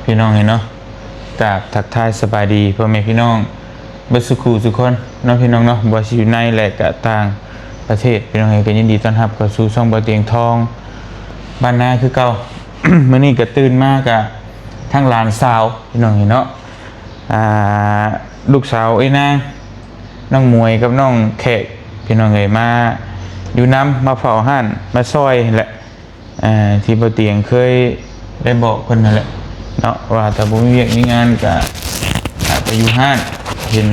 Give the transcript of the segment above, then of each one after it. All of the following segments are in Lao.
ພີ່ນ້ອງເອີຍເນາະ ກາບທັກທາຍສະບາຍດີພໍ່ແມ່ພີ່ນ້ອງເບິດສູ່ຄູ່ສູ່ຄົນເນາະ ພີ່ນ້ອງເນາະ ບໍ່ວ່າຊິຢູ່ໃນ ແລະ ກະຕ່າງປະເທດ ພີ່ນ້ອງເອີຍ ກະຍິນດີຕ້ອນຮັບເຂົ້າສູ່ຊ່ອງບ່າວຕຽງທອງ ບ້ານນາຄືເກົ່າ. ມື້ນີ້ກະຕື່ນມາກະທັງຫຼານສາວ ພີ່ນ້ອງເອີຍເນາະ ອ່າ ລູກສາວເອື້ອຍນາງ ນ້ອງໝວຍກັບນ້ອງແຂກ ພີ່ນ້ອງເອີຍ ມາຢູ່ນຳ ມາເຝົ້າຮ້ານ ມາຊ່ອຍຫັ້ນແຫຼະ ອ່າ ທີ່ບ່າວຕຽງເຄີຍໄດ້ບອກເພິ່ນນັ້ນແຫຼະເນາະ ວ່າຖ້າບໍ່ມີວຽກມີງານກະ ອາ ໄປຢູ່ຮ້ານ ເຫັນ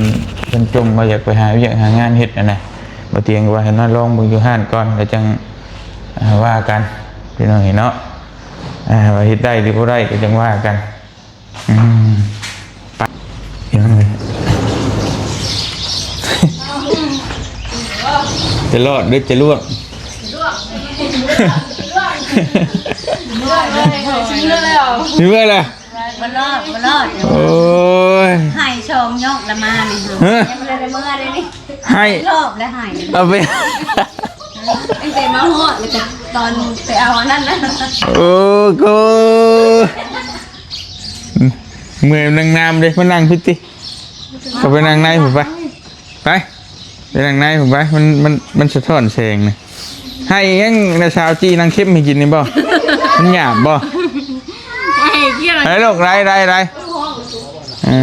ເພິ່ນຈົ່ມວ່າຢາກໄປຫາວຽກຫາງານເຮັດຫັ້ນນະ ບ່າວຕຽງກໍວ່າໃຫ້ມາລອງເບິ່ງຢູ່ຮ້ານກ່ອນ ແລ້ວຈັ່ງ ອ່າ ວ່າກັນ ພີ່ນ້ອງເອີຍເນາະ ອ່າ ວ່າເຮັດໄດ້ຫຼືບໍ່ໄດ້ກໍຈັ່ງວ່າກັນ. ອືມ ໄປ ພີ່ນ້ອງເອີຍ ຈະລອດຫຼືຈະລ່ວງ ຊິເມື່ອແລ້ວ ບໍ່ລອດ ບໍ່ລອດ ໂອ້ຍ ໄຫ້ສອງຍອກລະມານີ້ ຮະ ຍັງບໍ່ໄດ້ເມື່ອເດ້ນີ້ ໄຫ້ ຮອບແລ້ວໄຫ້ ເອົາໄປ ຕັ້ງແຕ່ມາຮອດ ແລ້ວກໍຕອນໄປເອົາອັນນັ້ນນະ ໂອ້ໂກ ເມື່ອຍນັ່ງນຳເດ້ ມານັ່ງພີ້ຕິ ເຂົ້າໄປນັ່ງໃນພຸ້ນໄປ ໄປ ໄປນັ່ງໃນພຸ້ນໄປ ມັນ ມັນ ມັນສະທ້ອນແສງນະ ໄຫ້ຫຍັງນະ ສາວຈີ່ນັ່ງເຄັມໃຫ້ກິນນີ້ບໍ່ ມັນຫຍາບບໍ່ ໄຫ້ເກຍ ໄດ້ລູກ ໄດ້ ໄດ້ ໄດ້ ເອີ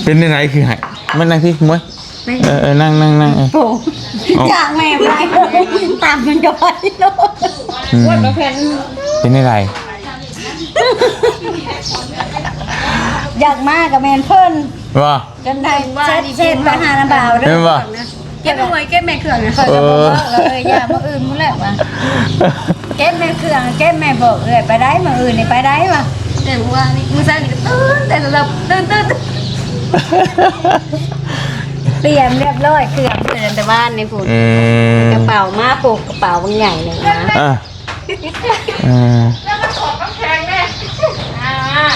ເປັນຈັ່ງໃດຄືໃຫ້ ມານັ່ງພີ້ ໝວຍ ເອີ ເອີ ນັ່ງ ນັ່ງ ນັ່ງ ເອີ ໂອ້ ຈາກແມ່ໄປຕາມມັນຈອຍໂລດ ອືມ ເປັນຈັ່ງໃດ ຢາກມາກໍແມ່ນເພິ່ນ ບໍ່ ຈົນໄດ້ເຊັດ ເຊັດໄປຫານ້າບ່າວເດີ ແມ່ນບໍ່ ເກັບໝວຍ ເກັບແມ່ເຄື່ອງນະ ຂ້ອຍກໍບໍ່ບອກ ເອີ ເອີ ຢ່າ ມື້ອື່ນພຸ້ນແຫຼະວ່າ ເກັບແມ່ເຄື່ອງ ເກັບແມ່ບອກເອື້ອຍໄປໄດ້ ມື້ອື່ນນີ້ໄປໄດ້ວ່າ ແຕ່ມື້ວານນີ້ ມື້ເຊົ້ານີ້ກໍຕື່ນແຕ່ສະຫຼັບ ຕື່ນໆ ຕຽມຮຽບຮ້ອຍ ເຄື່ອງເພິ່ນແຕ່ວານນີ້ພຸ້ນ ອືມ ກະເປົາມາ ໂພກກະເປົາບັກໃຫຍ່ໜຶ່ງນະ ອ່າ ເອີ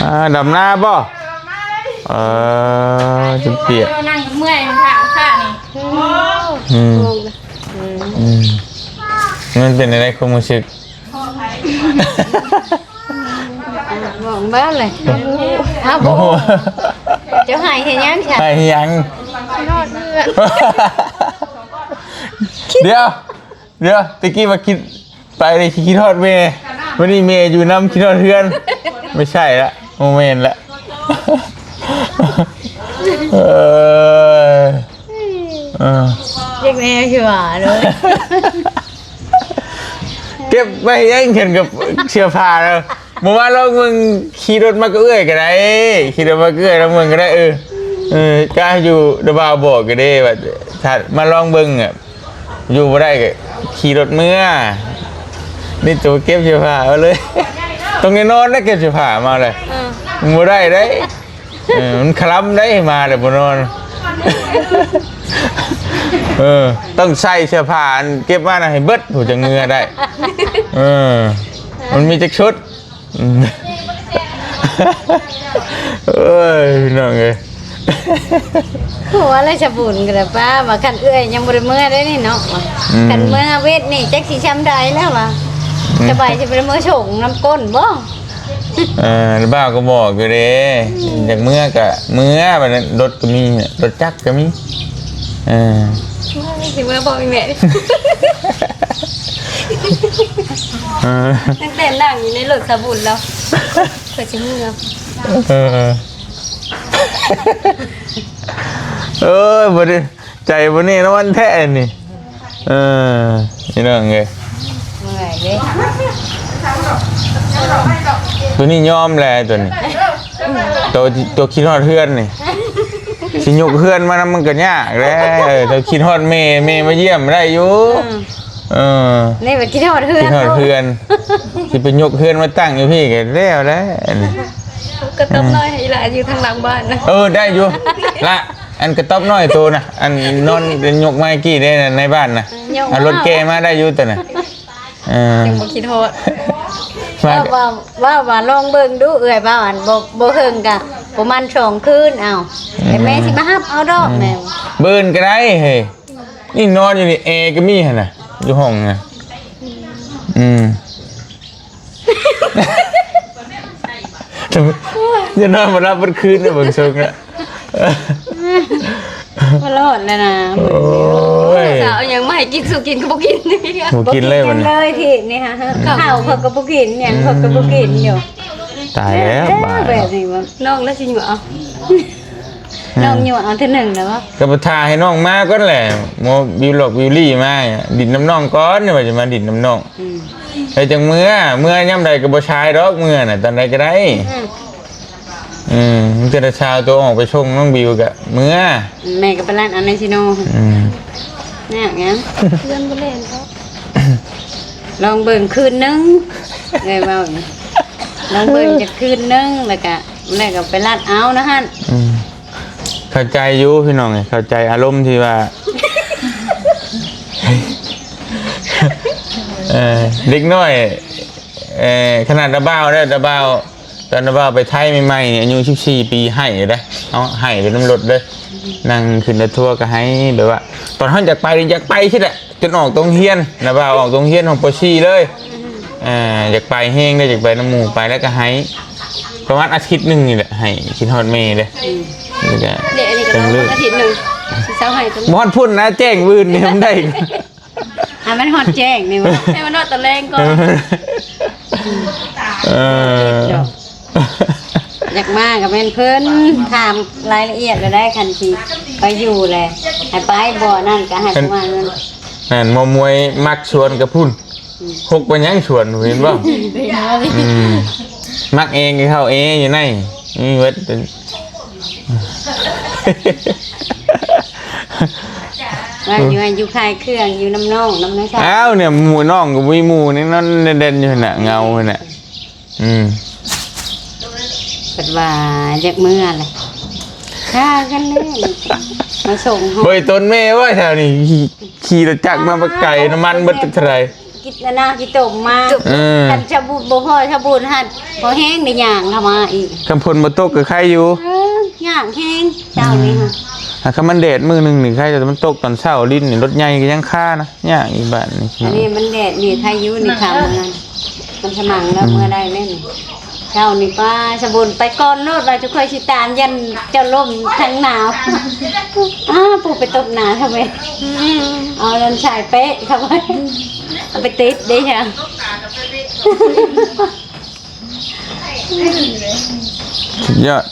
ອ່າ ດຳນາບໍ່ ເອີ ຈົນປຽກ ນັ່ງເມື່ອຍ ຖ້າ ຖ້ານີ້ ອືມ ອືມ ອືມ ມັນເປັນຈັ່ງໃດຄວາມຮູ້ສຶກ ບອກມາເລີຍ ເອົາ ບໍ່ຮູ້ ເຈົ້າໄຫ້ເຮັດຫຍັງຊະ ໄຫ້ເຮັດຫຍັງ ຄິດຮອດເຮືອນ ດຽວ ດຽວ ຕະກີ້ວ່າຄິດໄປເລີຍ ຄິດຮອດແມ່ ວັນນີ້ແມ່ຢູ່ນຳ ຄິດຮອດເຮືອນ ບໍ່ໃຊ່ລະ ບໍ່ແມ່ນລະ ເອີ ເອີ ຈັ່ງແນ່ຄືວ່າເລີຍ ເກັບໄວ້ຍັງເຫັນກັບເສື້ອຜ້າແລ້ວ ບໍ່ວ່າລອງເບິ່ງ ຂີ່ລົດມາກັບເອື້ອຍກໍໄດ້ ຂີ່ລົດມາກັບເອື້ອຍລອງເບິ່ງກໍໄດ້ ເອີ ເອີ ກະຢູ່ ດາວບ່າວບອກກໍເດ້ວ່າ ຖ້າມາລອງເບິ່ງ ຢູ່ບໍ່ໄດ້ກໍຂີ່ລົດເມືອ ນີ້ໂຕເກັບເສື້ອຜ້າເອົາເລີຍ ຕ້ອງແນ່ນອນນະ ເກັບເສື້ອຜ້າມາເລີຍ ເອີ ມັນບໍ່ໄດ້ເດ້ ເອີ ມັນຄະລຳໄດ້ ມາແລ້ວບໍ່ນອນ ເອີ ຕ້ອງໃສ່ເສື້ອຜ້າອັນເກັບມານະໃຫ້ເບິດ ຜູ້ຈັ່ງເມືອໄດ້ ເອີ ມັນມີຈັກຊຸດ ເອີຍ ພີ່ນ້ອງເອີຍ ໂຫ ອາລະສະບຸນກໍໄດ້ປ້າວ່າ ຄັນເອື້ອຍຍັງບໍ່ໄດ້ເມືອໄດ້ນີ້ເນາະ ອືມ ຄັນເມືອເວດນີ້ຈັກຊິຊ່ຳໃດແລ້ວວ່າ ອືມ ສະບາຍຊິບໍ່ໄດ້ເມືອສົ່ງນຳກົ້ນບໍ່ ເອີ ບ່າວກໍບອກຢູ່ເດ້ ອືມ ຢາກເມືອກໍເມືອ ບັດນັ້ນລົດກໍມີ ລົດຈັກກໍມີ ເອີ ຊິເມືອພໍ່ມີແມ່ ເອີ ຕັ້ງແຕ່ນັ່ງຢູ່ໃນລົດສະບຸນແລ້ວ ຂ້ອຍຊິເມືອ ເອີ ເອີຍ ບໍ່ໄດ້ ໃຈບໍ່ແນ່ນອນແທ້ນີ້ ເອີ ພີ່ນ້ອງເອີຍ ເມື່ອຍເດ້ ຕົວນີ້ຍອມແລ້ວ ຕົວນີ້ ຕົວ ຕົວຄິດຮອດເຮືອນນີ້ ຊິຍົກເຮືອນມານຳມັນກໍຍາກແລ້ວ ເອີ ຕົວຄິດຮອດແມ່ ແມ່ມາຢ້ຽມໄດ້ຢູ່ ອືມ ເອີ ນີ້ວ່າຄິດຮອດເຮືອນ ຄິດຮອດເຮືອນ ຊິໄປຍົກເຮືອນມາຕັ້ງຢູ່ພີ້ກໍແລ້ວແຫຼະ ກະຕອບນ້ອຍໃຫ້ອີ່ຫຼ້າຢູ່ທາງຫຼັງບ້ານນະ ເອີ ໄດ້ຢູ່ລະ ອັນກະຕອບນ້ອຍໂຕນະ ອັນນອນຍົກມາກີ້ໃນ ໃນບ້ານນະ ເອີ ຍົກມາ ເອົາລົດແກ່ມາໄດ້ຢູ່ໂຕນະ ເອີ ຍັງບໍ່ຄິດຮອດ ວ່າ ວ່າ ວ່າ ວ່າລອງເບິ່ງດູເອື້ອຍ ວ່າອັນບໍ່ ບໍ່ເຖິງກະປະມານສອງຄືນ ເອົາ ອືມ ແຕ່ແມ່ຊິມາຮັບເອົາດອກ ອືມ ແມ່ ເບິ່ງກໍໄດ້ເຮີ້ຍ ນີ້ນອນຢູ່ນີ້ ແອກໍມີຫັ້ນນະ ຢູ່ຫ້ອງນະ ອືມ ຢ່ານອນບໍ່ຫຼັບເບິດຄືນເດີ ເບິ່ງຊົງລະ ບໍ່ລອດແລ້ວນະ. ໂອ້ຍ ເຈົ້າເອົາຫຍັງມາໃຫ້ກິນ ສູ່ກິນກໍບໍ່ກິນ ບໍ່ກິນເລີຍບັດນີ້ ເລີຍທີບນີ້ຫາ ເຂົ້າເຂົາກໍບໍ່ກິນ ຫຍັງເຂົາກໍບໍ່ກິນຢູ່. ຕາຍແລ້ວ ເອີ ບາດ ແບບນີ້ບໍ່ ນ້ອງລະຊິຢູ່ເອົາ ອືມ ນ້ອງຢູ່ເອົາເທື່ອໜຶ່ງແລ້ວບໍ່ ກໍໄປຖ້າໃຫ້ນ້ອງມາກ່ອນແຫຼະ ໝໍວິວລັອກວິວລີມາ ດິນນຳນ້ອງກ່ອນ ວ່າຈະມາດິນນຳນ້ອງ. ອືມ ແລ້ວຈັ່ງເມືອ ເມືອຍາມໃດກໍບໍ່ສາຍດອກ ເມືອນະຕອນໃດກໍໄດ້. ອືມ ອືມ ມີແຕ່ຊາວໂຕອອກໄປສົ່ງນ້ອງບິວກະເມືອ ແມ່ກໍໄປລັດເອົາໃນຊິໂນ. ອືມ ຍາກຫຍັງ ເພື່ອນບໍ່ແລ່ນເພາະ ລອງເບິ່ງຄືນໜຶ່ງ ເອີຍ ເວົ້າຢູ່ ລອງເບິ່ງຈັກຄືນໜຶ່ງ ແລ້ວກະ ແລ້ວກໍໄປລັດເອົານະຫັ້ນ. ອືມ ເຂົ້າໃຈຢູ່ພີ່ນ້ອງເອີຍ ເຂົ້າໃຈອາລົມທີ່ວ່າ ເອີ ເດັກນ້ອຍ ເອີ ຂະໜາດຕາບ່າວເດີ ຕາບ່າວ ຕອນຕາບ່າວໄປໄທໃໝ່ໆນີ້ ອາຍຸສິບສີ່ປີ ໄຫ້ເດ້ ເອົາ ໄຫ້ໄປນຳລົດເດີ ນັ່ງຂຶ້ນລົດທົວກໍໄຫ້ ແບບວ່າ ຕອນເຮົາຢາກໄປ ຢາກໄປຊິແຫຼະ ຈົນອອກໂຮງຮຽນ ຕາບ່າວອອກໂຮງຮຽນຮອດປໍສີ່ເລີຍ. ເອີ ຢາກໄປແຮງເດ້ ຢາກໄປນຳໝູ່ ໄປແລ້ວກໍໄຫ້ ປະມານອາທິດໜຶ່ງນີ້ແຫຼະ ໄຫ້ ຄິດຮອດແມ່ເດ້. ອືມ ແລ້ວກໍ ເດ ອັນນີ້ກໍ ຈັງເລີຍ ອາທິດໜຶ່ງ ຊິເຊົາໄຫ້ ບໍ່ຮອດພຸ້ນນະ ແຈ້ງມື້ອື່ນນີ້ມັນໄດ້ ໃຫ້ມັນຮອດແຈ້ງນີ້ຫວາ ໃຫ້ມັນຮອດຕອນແລງກ່ອນ. ເອີ ຢາກມາກໍແມ່ນເພິ່ນຖາມລາຍລະອຽດແລ້ວໄດ໋ ຄັນຊິໄປຢູ່ແຫຼະ ໃຫ້ໄປບໍ່ນັ້ນກໍໃຫ້ ອັນ ປະມານນັ້ນ. ນັ້ນໝໍມວຍມັກສວນກະພຸ້ນ ອືມ ຫົກໄປຫຍັງສວນ ເຫັນບໍ່? ອືມ ມັກແອງກໍເຂົ້າແອຢູ່ໃນ ນີ້ເບິດ. ວ່າຢູ່ ຢູ່ຂາຍເຄື່ອງ ຢູ່ນຳນ້ອງ ນຳນ້ອງສາວ. ອ້າວ ເນ່ຍ ໝູ່ນ້ອງກໍບໍ່ມີໝູ່ ນີ້ນອນເດັ່ນໆຢູ່ຫັ້ນນະ ເຫງົາຫັ້ນນະ. ອືມ ເພິ່ນວ່າຢາກເມືອແຫຼະ ຂ້າກັນແລ້ວ ມາສົ່ງເຮົາ. ເຮີ້ຍ ຕົ້ນແມ່ວ່າແຖວນີ້ ຂີ່ ຂີ່ລົດຈັກມາບັກໄກ ນ້ຳມັນເບິດເທົ່າໃດ? ກິນນະນາ ຂີ້ຕົມມາ. ເອີ ຄັນຊາວບຸນບໍ່ພໍ ຊາວບຸນຫັ້ນພໍແຮງໄດ້ຍ່າງເຂົ້າມາອີກ. ຄັນຝົນບໍ່ຕົກກໍໄຄຢູ່. ເອີ ຍາກແຮງເຈົ້ານີ້ຫະ. ອືມ ຖ້າຄັນມັນແດດມື້ໜຶ່ງນີ້ໄຄ ແຕ່ມັນຕົກຕອນເຊົ້າ ລິນນີ້ລົດໃຫຍ່ກໍຍັງຄານະ ຍາກອີກບາດນີ້. ອັນນີ້ມັນແດດນີ້ໄຄຢູ່ນີ້ ຂ້າມເມືອ ມັນສະໝັງແລ້ວ ອືມ ເມືອໄດ້ແລ້ວນີ້. ເຈົ້ານີ້ປ້າ ສະບຸນໄປກ່ອນໂລດ ວ່າຈຸຂ້ອຍຊິຕາມ ຢ້ານເຈົ້າລົ້ມທັງໜາວ. ອ້າ ຜູ້ໄປຕົບໜາວທຳໄມ? ເອົານັ້ນສາຍເປະເຂົ້າໄປ ເອົາໄປຕິດເດ້. ສຸດຍອດ.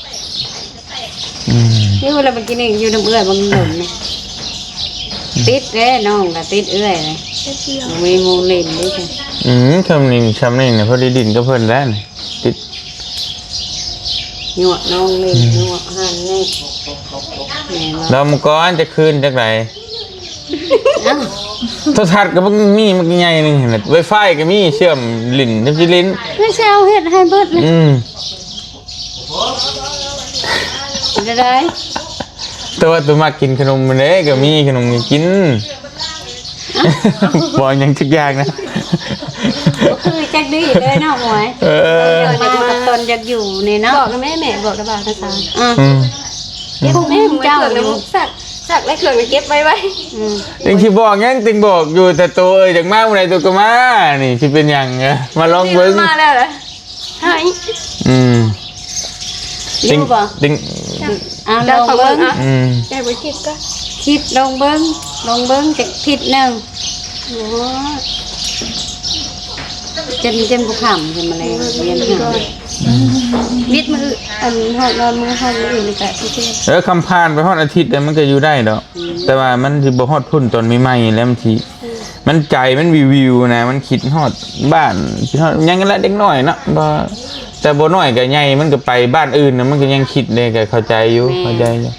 ອືມ ຢູ່ແລ້ວ ເມື່ອກີ້ນີ້ຢູ່ນຳເອື້ອຍບັງດົນນະ ຕິດເດ້ ນ້ອງກໍຕິດເອື້ອຍເດ້ ມີໝູ່ຫຼິ້ນເດ້. ອືມ ຊ່ຳນີ້ ຊ່ຳນີ້ນະ ພໍໄດ້ຫຼິ້ນກັບເພິ່ນແລ້ວນີ້ ຕິດ ຍົວະນ້ອງຫຼິ້ນ ອືມ ຍົວະຫັ້ນນີ້ ແມ່ນບໍ່? ລອງມາກ່ອນ ຈະຄືນຈັກໃດ? ອ້າວ ໂທລະທັດກໍບໍ່ມີ ມັນໃຫຍ່ໜຶ່ງຫັ້ນນະ ໄວຟາຍກໍມີ ເຊື່ອມຫຼິ້ນ ຈະຊິຫຼິ້ນ ແມ່ແຊວເຮັດໃຫ້ເບິດເລີຍ. ອືມ ເປັນຈັ່ງໃດ? ແຕ່ວ່າໂຕມັກກິນຂະໜົມເດ້ ກໍມີຂະໜົມໃຫ້ກິນ. ບໍ່ຫຍັງຈັກຢ່າງນະ ບໍ່ຄືຈັກດີເລີຍເນາະ ໝວຍ. ເອີ ມາກັບຕອນຢາກຢູ່ນີ້ເນາະ ບອກນະແມ່ ແມ່ບອກນະບ່າວນະສາວ. ອືມ ອືມ ເກັບແມ່ເຈົ້າຢູ່ ສັກ ສັກແລ້ວເຄື່ອງໄປເກັບໄວ້ໄວ້. ອືມ ຈັ່ງຊິບອກຫຍັງ ຈຶ່ງບອກຢູ່ ແຕ່ໂຕເອີຍ ຢາກມາມື້ໃດໂຕກໍມາ ນີ້ຊິເປັນຫຍັງ ມາລອງເບິ່ງ ມາແລ້ວລະ. ໃຫ້ ອືມ ຢູ່ບໍ່? ຕິງ ເອົາ ລອງເບິ່ງ ອືມ ໃຫ້ບໍ່ຄິດກໍ ຄິດລອງເບິ່ງ ລອງເບິ່ງຈັກທິດໜຶ່ງ. ໂອ້ ຈົນ ຈົນບໍ່ຄ່ຳ ຈະມາແລງ ວຽນຫາ ອືມ ວິດມື້ ອັນ ຮອດນອນມື້ ຮອດມື້ອື່ນນີ້ກະ ເອີ ຄຳຜ່ານໄປຮອດອາທິດ ມັນກໍຢູ່ໄດ້ດອກ. ອືມ ແຕ່ວ່າມັນຊິບໍ່ຮອດພຸ້ນຕອນໃໝ່ໆ ແລ້ວມັນຊິ ມັນໃຈມັນວິວໆນະ ມັນຄິດຮອດບ້ານ ຄິດຮອດຫຍັງນັ້ນແຫຼະ ເດັກນ້ອຍເນາະ ບໍ່ ແຕ່ບໍ່ນ້ອຍກໍໃຫຍ່ ມັນກໍໄປບ້ານອື່ນນະ ມັນກໍຍັງຄິດເດ້ ກໍເຂົ້າໃຈຢູ່ ແມ່ນ ເຂົ້າໃຈຢູ່.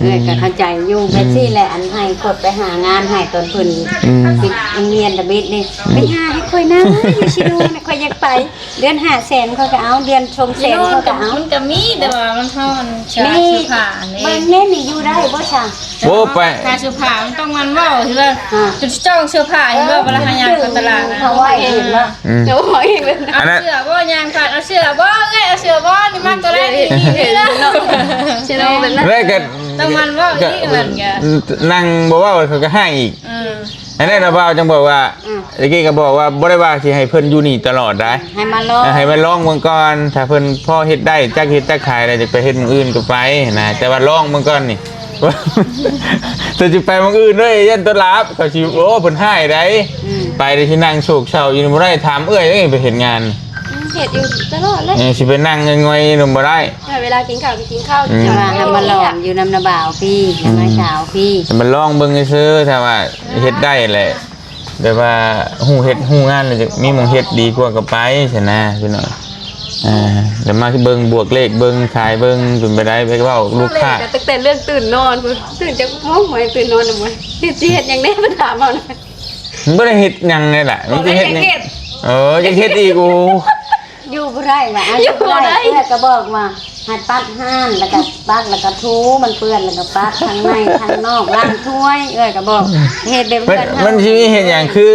ເອື້ອຍກໍເຂົ້າໃຈຢູ່ ອືມ ແບບຊີ້ແຫຼະ ອັນໃຫ້ກົດໄປຫາງານໃຫ້ຕອນເພິ່ນ ອືມ ປິດໂຮງຮຽນທຳອິດນີ້ ອືມ ໄປຫາໃຫ້ຂ້ອຍນະ ຢູ່ຊິໂນນະ ຂ້ອຍຢາກໄປ ເດືອນຫ້າແສນຂ້ອຍກໍເອົາ ເດືອນສອງແສນຂ້ອຍກໍເອົາ. ມັນກໍມີ ແຕ່ວ່າມັນເທົ່າອັນ ມີ ເສື້ອຜ້ານີ້ ເບິ່ງແນ່ນີ້ ຢູ່ໄດ້ບໍ່ຊະ? ໂອ້ ໄປ ຄ່າເສື້ອຜ້າມັນຕ້ອງມັນເວົ້າ ຄືວ່າ ອ່າ ຈະຈ້ອງເສື້ອຜ້າ ເຫັນບໍ່? ເອີ ເວລາເຮົາຍ່າງໄປຕະຫຼາດນະ ເຂົາເວົ້າເອງເນາະ ອືມ ເຂົາເວົ້າເອງເລີຍ. ອັນນັ້ນ ເສື້ອບໍ່? ຍ່າງຜ່ານ ເອົາເສື້ອບໍ່ເອື້ອຍ? ເອົາເສື້ອບໍ່? ນີ້ມັກຕົວໃດນີ້? ນີ້ເນາະ ຊິເນາະ ແບບນັ້ນ ແລ້ວກໍຕ້ອງມັນເວົ້າອີກ ກໍ ອັນນັ້ນກໍ ນັ່ງບໍ່ເວົ້າ ເຂົາກໍຮ້າຍອີກ. ອືມ ໄປ ອັນນັ້ນນະ ບ່າວຈັ່ງບອກວ່າ ອືມ ຕະກີ້ກໍບອກວ່າບໍ່ໄດ້ວ່າຊິໃຫ້ເພິ່ນຢູ່ນີ້ຕະຫຼອດໄດ໋ ໃຫ້ມາລອງ ເອີ ໃຫ້ມາລອງເບິ່ງກ່ອນ ຖ້າເພິ່ນພໍເຮັດໄດ້ ຈັກເຮັດຈັກຂາຍແລ້ວ ຈະໄປເຮັດໝ່ອງອື່ນກໍໄປນະ ແຕ່ວ່າລອງເບິ່ງກ່ອນນີ້ ແຕ່ຊິໄປໝ່ອງອື່ນເດ້ ຢ້ານຕົວລາບ ເຂົາຊິ ໂອ້ ເພິ່ນຮ້າຍໃດ໋ ອືມ ໄປແລ້ວຊິນັ່ງໂສກເສົ້າຢູ່ນີ້ບໍ່ໄດ້ ຖາມເອື້ອຍເດ້ ໄປເຮັດງານ ອືມ ເຮັດຢູ່ຕະຫຼອດເລີຍ ເອີ ຊິໄປນັ່ງງ່ອຍໆຢູ່ນຳບໍ່ໄດ້ ເວລາກິນເຂົ້າກໍກິນເຂົ້າ ອືມ ແຕ່ວ່າໃຫ້ມາລອງຢູ່ນຳນ້າບ່າວພີ້ ໃຫ້ມາ ອືມ ສາວພີ້ ໃຫ້ມາລອງເບິ່ງຊື່ໆ ຖ້າວ່າເຮັດໄດ້ແຫຼະ ແບບວ່າຮູ້ເຮັດຮູ້ງານແລ້ວ ຈະມີໝ່ອງເຮັດດີກວ່າກໍໄປຊັ້ນນະພີ່ນ້ອງ ອ່າ ແລ້ວມາເບິ່ງບວກເລກເບິ່ງຂາຍເບິ່ງ ເປັນໄປໄດ້ໄປເວົ້າລູກຄ້າ ຕັ້ງແຕ່ເລື່ອງຕື່ນນອນພຸ້ນ ຕື່ນຈັກໂມງ ບໍ່ໄດ້ຕື່ນນອນນຳ ຊິເຮັດຫຍັງແດ່ ເພິ່ນຖາມເຮົານະ ມັນບໍ່ໄດ້ເຮັດຫຍັງເລີຍລະ ມີແຕ່ເຮັດຫຍັງ ເອີ ຢາກເຮັດອີກ ໂອ້ ຢູ່ບໍ່ໄດ້ວ່າ ຢູ່ບໍ່ໄດ້ ເອື້ອຍກໍບອກວ່າ ໃຫ້ປັດຮ້ານ ແລ້ວກໍປັດ ແລ້ວກໍຖູ ມັນເປື້ອນ ແລ້ວກໍປັດທາງໃນທາງນອກ ລ້າງຖ້ວຍ ເອື້ອຍກໍບອກ ເຮັດແບບ ມັນ ເຮືອນເຮົາ ມັນຊິມີເຮັດຫຍັງ ຄື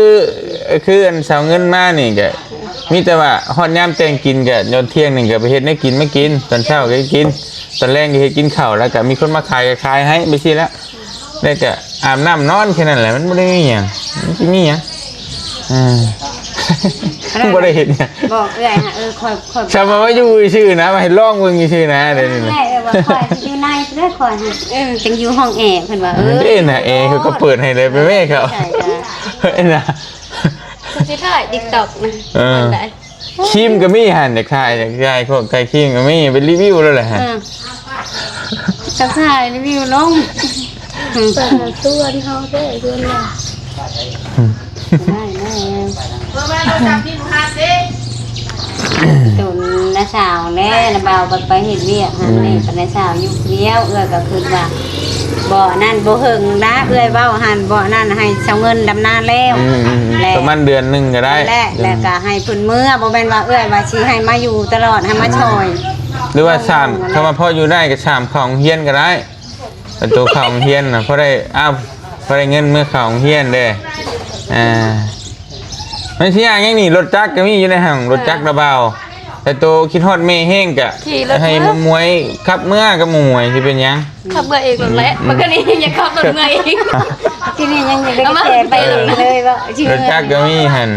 ຄືອັນເຊົາເງິນມານີ້ກໍ ມີແຕ່ວ່າຮອດຍາມແຕ່ງກິນກໍ ຕອນທ່ຽງນີ້ກໍໄປເຮັດແນວກິນມາກິນ ຕອນເຊົ້າກໍກິນ ຕອນແລງກໍເຮັດກິນເຂົ້າ ແລ້ວກໍມີຄົນມາຂາຍກໍຂາຍໃຫ້ ໄປຊີ້ແລ້ວ ແລ້ວກະອາບນ້ຳນອນແຄ່ນັ້ນແຫຼະ ມັນບໍ່ໄດ້ມີຫຍັງ ມັນຊິມີຫຍັງ ເອີ ບໍ່ໄດ້ເຮັດຫຍັງ ບອກເອື້ອຍຫາ ເອີ ຂ້ອຍ ຂ້ອຍ ຊຳວ່າມາຢູ່ຊື່ນະ ມາໃຫ້ລອງເບິ່ງຊື່ນະ ດຽວນີ້ນະ ແມ່ເອື້ອຍວ່າຂ້ອຍຊິຢູ່ໃນເດີ້ ຂ້ອຍຫາ ເອີ ຈັ່ງຢູ່ຫ້ອງແອ ເພິ່ນວ່າ ເອີ ເດ້ນະ ແອເຂົາກໍເປີດໃຫ້ເລີຍ ໄປແມ່ເຂົາ ໃຊ່ ເອີນະ ຊິຖ່າຍ TikTok ນະ ເອີ ອັນໃດ ຄຣີມກໍມີຫັ້ນ ຢາກຂາຍ ຢາກຂາຍພວກຂາຍຄຣີມກໍມີ ໄປຣີວິວແລ້ວແຫຼະ ເອີ ກໍຂາຍຣີວິວລົງ ເປີດສວນເຮົາເດ້ ສວນເຮົາ ອືມ ໄດ້ແລ້ວ ຕົນນ້າສາວແຫຼະ ນ້າບ່າວກໍໄປເຮັດວຽກຫັ້ນ ອືມ ນີ້ກໍນ້າສາວຢູ່ຜູ້ດຽວ ເອື້ອຍກໍຄິດວ່າ ບໍ່ນັ້ນ ບໍ່ເຫິງນະ ເອື້ອຍເວົ້າຫັ້ນ ບໍ່ນັ້ນ ໃຫ້ຊາວເງິນດຳນາແລ້ວ ອືມໆໆ ແລະ ປະມານເດືອນໜຶ່ງກໍໄດ້ ແລະ ອືມ ແລະກໍໃຫ້ເພິ່ນເມືອ ບໍ່ແມ່ນວ່າເອື້ອຍວ່າຊິໃຫ້ມາຢູ່ຕະຫຼອດ ໃຫ້ມາຊ່ອຍ ຫຼືວ່າສາມ ອືມ ຄຳວ່າພໍຢູ່ໄດ້ກໍສາມເຂົ້າໂຮງຮຽນກໍໄດ້ ແຕ່ໂຕເຂົ້າໂຮງຮຽນນະ ພໍໄດ້ ອ້າວ ພໍໄດ້ເງິນເມືອເຂົ້າໂຮງຮຽນເດ້ ອ່າ ມັນຊິຍາກຫຍັງນີ້ ລົດຈັກກໍມີຢູ່ໃນຫັ້ນ ລົດຈັກລະບ່າວ ແຕ່ໂຕຄິດຮອດແມ່ແຮງກະ ຂີ່ລົດ ໃຫ້ໝູ່ໝວຍຂັບເມືອກັບໝູ່ໝວຍ ຊິເປັນຫຍັງ ຂັບເມືອເອງໂລດແຫຼະ ອືມ ມັນກໍນີ້ຍັງຂັບລົດເມືອເອງ ທີ່ນີ້ຍັງ ຍັງໄດ້ ເອົາມາ ແຕ່ໄປເລີຍ ເລີຍເວົ້າ ຂີ່ລົດຈັກກໍມີຫັ້ນ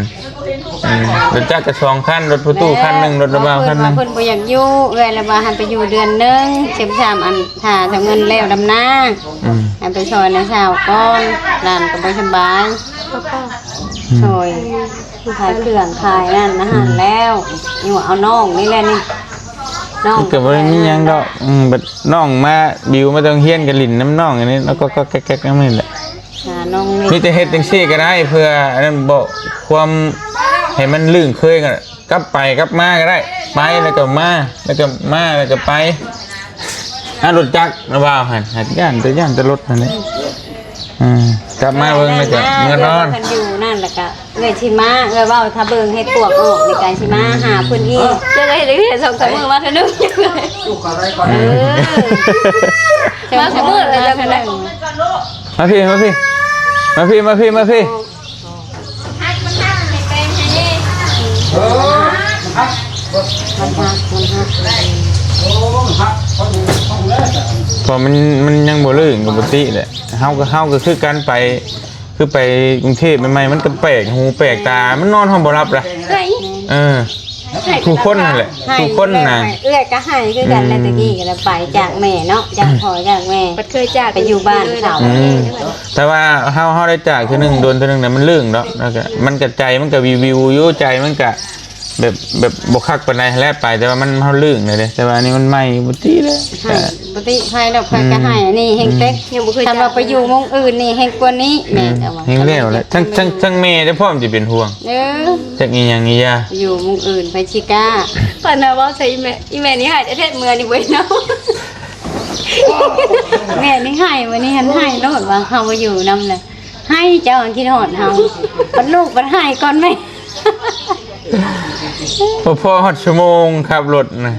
ອືມ ລົດຈັກກໍສອງຄັນ ລົດພໍ່ຕູ້ຄັນໜຶ່ງ ລົດລະບ່າວຄັນໜຶ່ງ ເພິ່ນວ່າເພິ່ນບໍ່ຢາກຢູ່ ເອື້ອຍລະວ່າໃຫ້ໄປຢູ່ເດືອນໜຶ່ງ ເຂັມສາມອັນ ຖ້າຊາວເງິນແລ້ວດຳນາ ອືມ ໃຫ້ໄປຊ່ອຍນ້າສາວກ່ອນ ຫຼານກໍບໍ່ສະບາຍ ອືມ ຊ່ອຍ ຂາຍເຄື່ອງຂາຍນັ້ນນະຫັ້ນແລ້ວ ອືມ ຢູ່ເອົານ້ອງນີ້ແຫຼະນີ້ ນ້ອງ ກໍບໍ່ໄດ້ມີຫຍັງດອກ ອືມ ບັດນ້ອງມາ ບິວມາແຕ່ໂຮງຮຽນກໍຫຼິ້ນນຳນ້ອງອັນນີ້ ແລ້ວກໍ ກໍແກັກໆນຳນີ້ແຫຼະ ຫານ້ອງນີ້ ມີແຕ່ເຮັດຈັ່ງຊີ້ກໍໄດ້ ເພື່ອອັນນັ້ນ ບໍ່ ຄວາມໃຫ້ມັນລຶ້ງເຄີຍ ກໍກັບໄປກັບມາກໍໄດ້ ໄປແລ້ວກໍມາ ແລ້ວກໍມາ ແລ້ວກໍໄປ ອ່າ ລົດຈັກນະບ່າວຫັ້ນ ຢ້ານແຕ່ ຢ້ານແຕ່ລົດຫັ້ນແຫຼະ ອືມ ກັບມາເບິ່ງແລ້ວກໍເມືອນອນ ເພິ່ນຢູ່ນັ້ນແລ້ວກໍ ເອື້ອຍຊິມາ ເອື້ອຍເວົ້າຖ້າເບິ່ງເຮັດປວກອອກນີ້ກໍຊິມາຫາເພິ່ນອີກ ເຈົ້າກໍເຮັດ ເຮັດສອງສາມມື້ມາເທື່ອໜຶ່ງ ເອີ ມາຊຸມື້ແລ້ວເຈົ້າກໍໄດ້ ມາພີ້ ມາພີ້ ມາພີ້ ມາພີ້ ມາພີ້ ມັນຮັກ ມັນຮັກ ມັນຮັກ ເພາະມັນ ມັນຍັງບໍ່ລື່ນ ກໍບໍ່ຕິແຫຼະ ເຮົາກໍ ເຮົາກໍຄືກັນໄປ ຄືໄປກຸງເທບໃໝ່ໆ ມັນກໍແປກຫູແປກຕາ ມັນນອນຮອດບໍ່ຫຼັບລະ ໄຫ້ ເອີ ໄຫ້ ທຸກຄົນນັ້ນແຫຼະ ໄຫ້ ທຸກຄົນນະ ເອື້ອຍກໍໄຫ້ຄືກັນແຫຼະ ອືມ ແຕ່ກີ້ກໍໄດ້ໄປຈາກແມ່ເນາະ ຈາກພໍ່ຈາກແມ່ ບັດເຄີຍຈາກ ໄປຢູ່ບ້ານເຂົາ ອືມ ແຕ່ວ່າເຮົາ ເຮົາໄດ້ຈາກເທື່ອໜຶ່ງ ໂດນເທື່ອໜຶ່ງນະ ມັນລຶ້ງເນາະ ແລ້ວກໍ ມັນກໍໃຈມັນກໍວິວໆຢູ່ ໃຈມັນກໍ ແບບ ແບບບໍ່ຄັກປານໃດຫັ້ນແຫຼະໄປ ແຕ່ວ່າມັນ ເຮົາລຶ້ງແລ້ວເດ້ ແຕ່ວ່າອັນນີ້ມັນໃໝ່ບໍ່ຕິເດ້ ໃຫ້ ບໍ່ຕິໃຜດອກ ໃຜກໍໃຫ້ ອືມ ອັນນີ້ແຮງເຕັກ ອືມ ຍັງບໍ່ເຄີຍ ຄັນວ່າໄປຢູ່ໝ່ອງອື່ນນີ້ແຮງກວ່ານີ້ ອືມ ແມ່ກໍວ່າ ແຮງແລ້ວແຫຼະ ທັງ ທັງ ທັງແມ່ແຕ່ພ້ອມຊິເປັນຫ່ວງ ເອີ ຈັກອີຫຍັງອີຫຍັງ ຢູ່ໝ່ອງອື່ນໃຜຊິກ້າ ປານນາເວົ້າໃສ່ອີແມ່ ອີແມ່ນີ້ໃຫ້ແທ້ໆ ເມືອນີ້ບໍ່ເນາະ ແມ່ນີ້ໃຫ້ ມື້ນີ້ຫັ້ນໃຫ້ໂລດວ່າເຮົາບໍ່ຢູ່ນຳແລ້ວ ໃຫ້ເຈົ້າຄິດຮອດເຮົາ ບັດລູກບັດໃຫ້ກ່ອນແມ່ ບໍ່ພໍຮອດຊົ່ວໂມງຂັບລົດນະ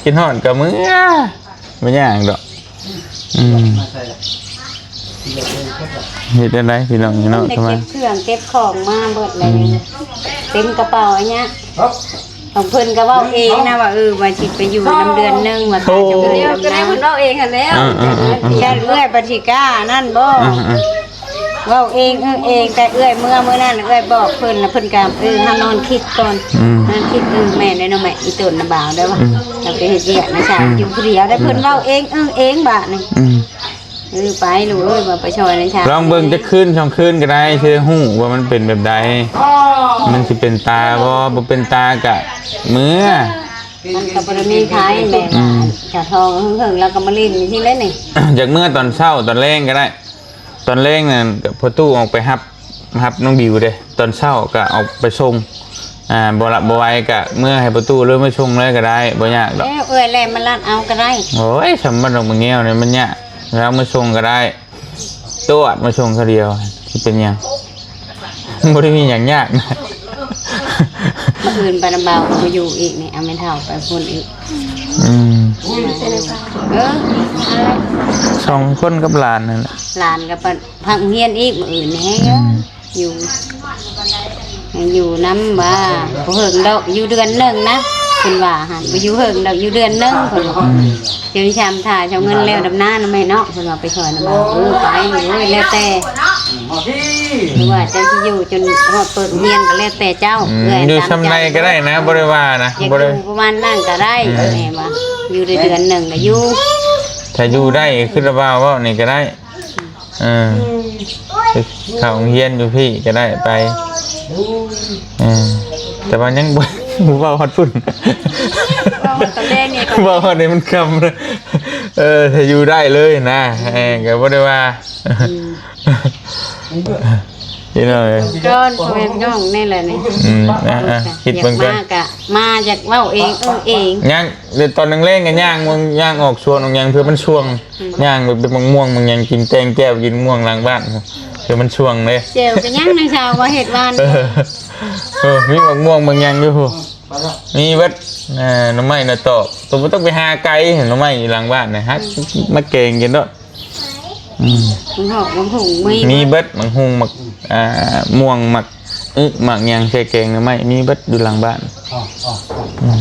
ຄິດຮອດກໍເມືອ ບໍ່ຍາກດອກ ອືມ ເຮັດແນວໃດພີ່ນ້ອງເນາະ ໄດ້ເກັບເຄື່ອງເກັບຂອງມາເບິດແລ້ວ ອືມ ເຕັມກະເປົາອັນເນີ້ຍ ຂອງເພິ່ນກໍເວົ້າເອງນະວ່າ ເອີ ວ່າຊິໄປຢູ່ນຳເດືອນໜຶ່ງ ວ່າ ໂອ້ ຈະໄປຢູ່ນຳ ກໍໄດ້ເພິ່ນເວົ້າເອງຫັ້ນແຫຼະ ເອີໆໆໆ ຢ້ານເອື້ອຍບັດຊິກ້ານັ້ນບໍ່ ເອີໆ ເວົ້າເອງ ເອີເອງ ແຕ່ເອື້ອຍເມື່ອ ມື້ນັ້ນເອື້ອຍບອກເພິ່ນ ແລ້ວເພິ່ນກໍ ເອີ ເຮົານອນຄິດກ່ອນ ອືມ ນອນຄິດ ເອີ ແມ່ນເດ້ເນາະ ແມ່ ອີຕົນນະບ່າວເດ້ວ່າ ອືມ ເຮົາໄປເຮັດວຽກນະຊາວ ອືມ ຢູ່ຜູ້ດຽວ ແລ້ວເພິ່ນເວົ້າເອງ ອືມ ເອີເອງບາດນີ້ ອືມ ເອີ ໄປລູກເອີຍ ວ່າໄປຊ່ອຍນະຊາວ ລອງເບິ່ງຈັກຄືນສອງຄືນກໍໄດ້ ຊິໄດ້ຮູ້ວ່າມັນເປັນແບບໃດ ມັນຊິເປັນຕາບໍ່ ບໍ່ເປັນຕາກະເມືອ ມັນກໍບໍ່ໄດ້ມີໃຜແບບວ່າ ອືມ ຈະທອງເຫິງໆ ແລ້ວກໍມາຫຼິ້ນຈັ່ງຊີ້ແຫຼະນີ້ ຢາກເມືອຕອນເຊົ້າຕອນແລງກໍໄດ້ ຕອນແລງນັ້ນກໍພໍ່ຕູ້ອອກໄປຮັບ ຮັບນ້ອງບິວເດ້ ຕອນເຊົ້າກໍອອກໄປສົ່ງ ອ່າ ບໍ່ລະບໍ່ໄວກໍເມືອໃຫ້ພໍ່ຕູ້ເລີຍມາສົ່ງເລີຍກໍໄດ້ ບໍ່ຍາກດອກ ແລ້ວເອື້ອຍແລ່ນມາລັດເອົາກໍໄດ້ ໂອ້ຍ ສຳບັດດອກມະແງວນີ້ມັນຍາກ ແລ້ວມາສົ່ງກໍໄດ້ ຕວດມາສົ່ງເທື່ອດຽວ ຊິເປັນຫຍັງ ບໍ່ໄດ້ມີຫຍັງຍາກນະ ມື້ອື່ນປານຳບ່າວກໍບໍ່ຢູ່ອີກນີ້ ເອົາແມ່ເຖົ້າໄປພຸ້ນອີກ ອືມ ເອີ ສອງຄົນກັບຫຼານນັ້ນແຫຼະ ຫຼານກໍໄປພັກໂຮງຮຽນອີກມື້ອື່ນນີ້ ອືມ ຢູ່ ຢູ່ນຳວ່າບໍ່ເຫິງດອກ ຢູ່ເດືອນໜຶ່ງນະ ເພິ່ນວ່າຫັ້ນ ບໍ່ຢູ່ເຫິງດອກ ຢູ່ເດືອນໜຶ່ງ ເພິ່ນວ່າ ອືມ ເຈົ້າຊິຊຳຖ້າເຈົ້າເງິນແລ້ວດຳນານຳແມ່ເນາະ ເພິ່ນວ່າໄປຊ່ອຍນຳ ເອີ ໄປ ໂອ້ຍ ແລ້ວແຕ່ ຫຼືວ່າເຈົ້າຊິຢູ່ຈົນຮອດເປີດໂຮງຮຽນກໍແລ້ວແຕ່ເຈົ້າ ອືມ ເອື້ອຍ ຢູ່ຊ່ຳໃດກໍໄດ້ນະ ບໍ່ໄດ້ວ່ານະ ຢາກຢູ່ປະມານນັ້ນກໍໄດ້ ອືມ ແມ່ວ່າ ຢູ່ໄດ້ເດືອນໜຶ່ງກໍຢູ່ ຖ້າຢູ່ໄດ້ຄືລະບ່າວເວົ້ານີ້ກໍໄດ້ ເອີ ເຂົ້າໂຮງຮຽນຢູ່ພີ້ກໍໄດ້ໄປ ເອີ ແຕ່ວ່າຍັງບໍ່ ບໍ່ເວົ້າຮອດພຸ້ນ ເວົ້າຮອດຕອນແລງນີ້ ເວົ້າຮອດໃນມັນຄ່ຳ ເອີ ຖ້າຢູ່ໄດ້ເລີຍນະ ເອີ ກໍບໍ່ໄດ້ວ່າ ອືມ ພີ່ນ້ອງເອີຍ ກ່ອນ ພໍ່ແມ່ພີ່ນ້ອງນີ້ແຫຼະນີ້ ອືມ ອ່າໆ ຄິດເບິ່ງກ່ອນ ຢາກມາກໍມາ ຢາກເວົ້າເອງ ເອີເອງ ຍ່າງ ແຕ່ຕອນແລງໆກໍຍ່າງ ຍ່າງອອກສວນອອກຫຍັງ ເພື່ອມັນຊ່ວງ ອືມ ຍ່າງໄປເກັບໝາກມ່ວງ ໝາກຫຍັງ ກິນແຕງແຈ່ວ ກິນມ່ວງຫຼັງບ້ານ ເພື່ອມັນຊ່ວງເດ້ ແຈ່ວກໍຍັງ ນາງສາວວ່າເຮັດຫວານ ເອີ ເອີ ມີໝາກມ່ວງໝາກຫຍັງຢູ່ພຸ້ນ ມີເບິດ ເອີ ໜໍ່ໄມ້ໜໍ່ຕອກ ໂຕບໍ່ຕ້ອງໄປຫາໄກ ໜໍ່ໄມ້ຢູ່ຫຼັງບ້ານນະ ຫັກ ອືມ ມາແກງກິນໂລດ ອືມ ໝາກຫອກ ໝາກຫຸ່ງ ມີ ມີເບິດ ໝາກຫຸ່ງ ໝາກ ອ່າ ມ່ວງ ໝາກອຶ ໝາກຫຍັງ ໃສ່ແກງໜໍ່ໄມ້ ມີເບິດຢູ່ຫຼັງບ້ານ ອືມ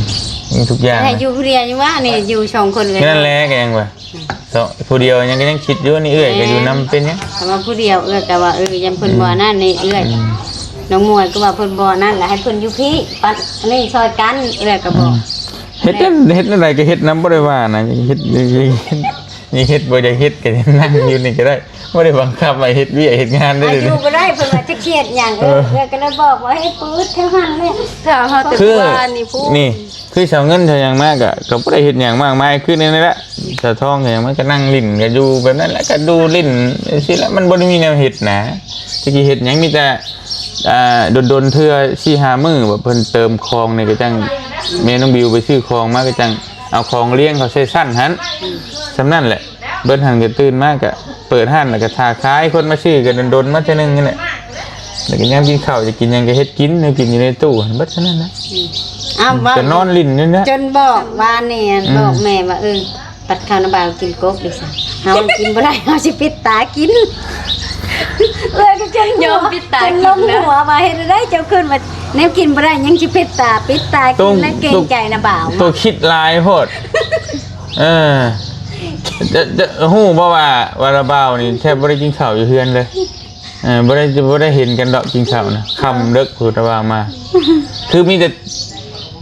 ມີທຸກຢ່າງ ແຕ່ຢູ່ຜູ້ດຽວຍັງວ່ານີ້ ຢູ່ສອງຄົນເອີຍ ນັ້ນແຫຼະ ກໍຍັງວ່າ ອືມ ເນາະ ຜູ້ດຽວຍັງ ກໍຍັງຄິດຢູ່ ນີ້ເອື້ອຍກໍຢູ່ນຳ ເປັນຫຍັງ ແມ່ນ ຖ້າວ່າຜູ້ດຽວ ເອື້ອຍກໍວ່າ ເອີ ຢ້ານເພິ່ນ ອືມ ບໍ່ນັ້ນນີ້ ເອື້ອຍ ອືມ ນ້ອງມວຍກໍວ່າເພິ່ນບໍ່ນັ້ນ ແລ້ວໃຫ້ເພິ່ນຢູ່ພີ້ ປັດອັນນີ້ຊ່ອຍກັນ ເອື້ອຍກໍບອກ ອືມ ເຮັດ ເຮັດແນວໃດກໍເຮັດນຳ ບໍ່ໄດ້ວ່ານະ ເຮັດ ເຮັດ ເຮັດ ນີ້ເຮັດບໍ່ຢາກເຮັດກໍນັ່ງຢູ່ນີ້ກໍໄດ້ ບໍ່ໄດ້ບັງຄັບໃຫ້ເຮັດວຽກເຮັດງານເດ້ ອາ ຢູ່ບໍ່ໄດ້ ເພິ່ນວ່າຈະຄຽດຫຍັງ ເອີ ເອີ ກໍເລີຍບອກວ່າໃຫ້ປືດແຖວຫັ້ນແຫຼະ ຖ້າເຮົາແຕ່ ຄື ວ່ານີ້ພຸ້ນ ນີ້ ຄືສາວເງິນສາວຫຍັງມາກໍ ກໍບໍ່ໄດ້ເຮັດຫຍັງມາກມາຍ ຄືແນວນີ້ແຫຼະ ສາວທອງສາວຫຍັງມາກໍນັ່ງຫຼິ້ນ ກໍຢູ່ແບບນັ້ນແຫຼະ ກໍດູຫຼິ້ນຈັ່ງຊີ້ແຫຼະ ມັນບໍ່ໄດ້ມີແນວເຮັດນະ ຈັກຊິເຮັດຫຍັງ ມີແຕ່ ອ່າ ດົນໆເທື່ອ ສີ່ຫ້າມື້ ແບບເພິ່ນເຕີມຂອງນີ້ ກໍຈັ່ງ ແມ່ນ້ອງບິວໄປຊື້ຂອງມາ ກໍຈັ່ງ ເອົາຂອງລຽງເຂົ້າໃສ່ຊັ້ນຫັ້ນ ອືມ ສ່ຳນັ້ນແຫຼະ ເບິດຫັ້ນກໍຕື່ນມາກໍເປີດຮ້ານ ແລ້ວກໍຖ້າຂາຍ ຄົນມາຊື້ກໍດົນໆມາເທື່ອໜຶ່ງຫັ້ນແຫຼະ ແລ້ວກໍຍາມກິນເຂົ້າ ຢາກກິນຫຍັງກໍເຮັດກິນ ແນວກິນຢູ່ໃນຕູ້ຫັ້ນ ເບິດເທົ່ານັ້ນນະ ອືມ ອ້າວ ເວົ້າ ກໍນອນຫຼິ້ນຢູ່ນະ ຈົນບອກວານນີ້ ອືມ ບອກແມ່ວ່າ ເອີ ປັດເຂົ້ານຳບ່າວກິນກົກເດ້ຊະ ເຮົາກິນບໍ່ໄດ້ ເຮົາຊິປິດຕາກິນ ເອື້ອຍກໍຈົນ ຍອມປິດຕາກິນນະ ຈົນລົງຫົວວ່າ ເຮັດໃດເຈົ້າຂຶ້ນມາ ແນວກິນບໍ່ໄດ້ ຍັງຊິປິດຕາ ປິດຕາກິນ ແລະເກງໃຈນະບ່າວ ໂຕຄິດຫຼາຍໂພດ ເອີ ຈະ ຈະຮູ້ບໍ່ວ່າ ວ່າລະບ່າວນີ້ແທບບໍ່ໄດ້ກິນເຂົ້າຢູ່ເຮືອນເລີຍ ເອີ ບໍ່ໄດ້ ບໍ່ໄດ້ເຫັນກັນດອກກິນເຂົ້ານະ ຄ່ຳເດິກພຸ້ນລະບ່າວມາ ຄືມີແຕ່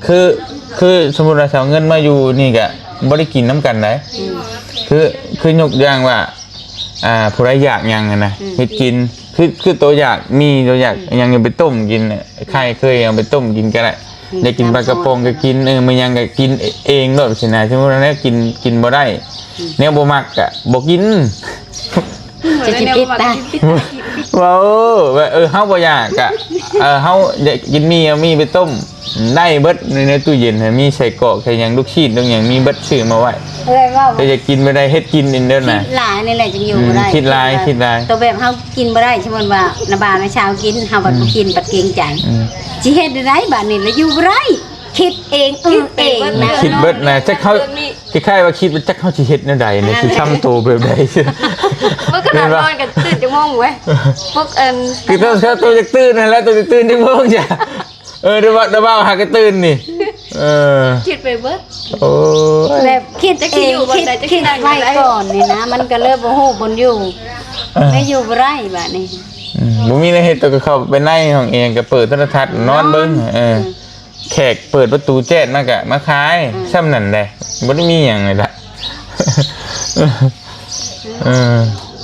ຄື ຄືສົມມຸດວ່າຊິເອົາເງິນມາຢູ່ນີ້ກະບໍ່ໄດ້ກິນນຳກັນໃດ ອືມ ຄື ຄືຍົກຢ່າງວ່າ ອ່າ ຜູ້ໃດຢາກຫຍັງຫັ້ນນະ ອືມ ເຮັດກິນ ຄື ຄືໂຕຢາກໝີ່ ໂຕຢາກ ອືມ ຫຍັງກໍໄປຕົ້ມກິນ ໄຂ່ເຄີຍເອົາໄປຕົ້ມກິນກໍໄດ້ ອືມ ຢາກກິນປາກະປ໋ອງກໍກິນ ເອີ ມື້ຫຍັງກໍກິນເອງໂລດຊີ້ນະ ສົມມຸດວ່າແນວກິນ ກິນບໍ່ໄດ້ ອືມ ແນວບໍ່ມັກກໍບໍ່ກິນ ຈະຊິປິດຕາ ເວົ້າ ວ່າ ເອີ ເຮົາບໍ່ຢາກກະ ເອີ ເຮົາຢາກກິນໝີ່ ເອົາໝີ່ໄປຕົ້ມ ໄດ້ເບິດ ໃນ ໃນຕູ້ເຢັນຫັ້ນ ມີໄສ້ກອກ ໃສ່ຫຍັງ ລູກຊີ້ນ ລູກຫຍັງ ມີເບິດ ຊື້ມາໄວ້ ເອີ ເວົ້າ ແຕ່ຢາກກິນບໍ່ໄດ້ ເຮັດກິນເອງເດີນະ ຄິດຫຼາຍນີ້ແຫຼະ ຈຶ່ງຢູ່ບໍ່ໄດ້ ອືມ ຄິດຫຼາຍ ຄິດຫຼາຍ ໂຕແບບເຮົາກິນບໍ່ໄດ້ ສົມມຸດວ່ານະບ່າວນະຊາວກິນ ເຮົາບັດ ອືມ ບໍ່ກິນ ບັດເກງໃຈ ອືມ ຊິເຮັດແນວໃດບາດນີ້ລະ ຢູ່ບໍ່ໄດ້ ຄິດເອງ ອືມເອງນະ ຄິດເບິດນະ ຈັກເຮົາ ຄ້າຍໆວ່າຄິດວ່າຈັກເຮົາຊິເຮັດແນວໃດນະ ຊິຊຳໂຕແບບໃດ ເມື່ອຄືນນອນກັນຕື່ນຈັກໂມງເວີຍ ປຸກ ເອີ ຄືໂຕ ໂຕຢາກຕື່ນຫັ້ນແຫຼະ ໂຕຈະຕື່ນຈັກໂມງຈ້ະ ເອີ ດາວ ດາວຫາກະຕື່ນນີ້ ເອີ ຄິດໄປເບິດ ໂອ້ຍ ແບບຄິດເອງ ຄິດ ຄິດໄວ້ກ່ອນນີ້ນະ ມັນກໍເລີຍບໍ່ຮູ້ບ່ອນຢູ່ ເອີ ແມ່ຢູ່ບໍ່ໄດ້ບາດນີ້ ອືມ ບໍ່ມີແນວເຮັດ ກໍເຂົ້າໄປໃນຫ້ອງແອ ກໍເປີດໂທລະທັດນອນເບິ່ງ ນອນ ເອີ ອືມ ແຂກເປີດປະຕູແຈ້ດມາກະມາຂາຍ ອືມ ຊ່ຳນັ້ນແຫຼະ ບໍ່ໄດ້ມີຫຍັງເລີຍລະ ເອີ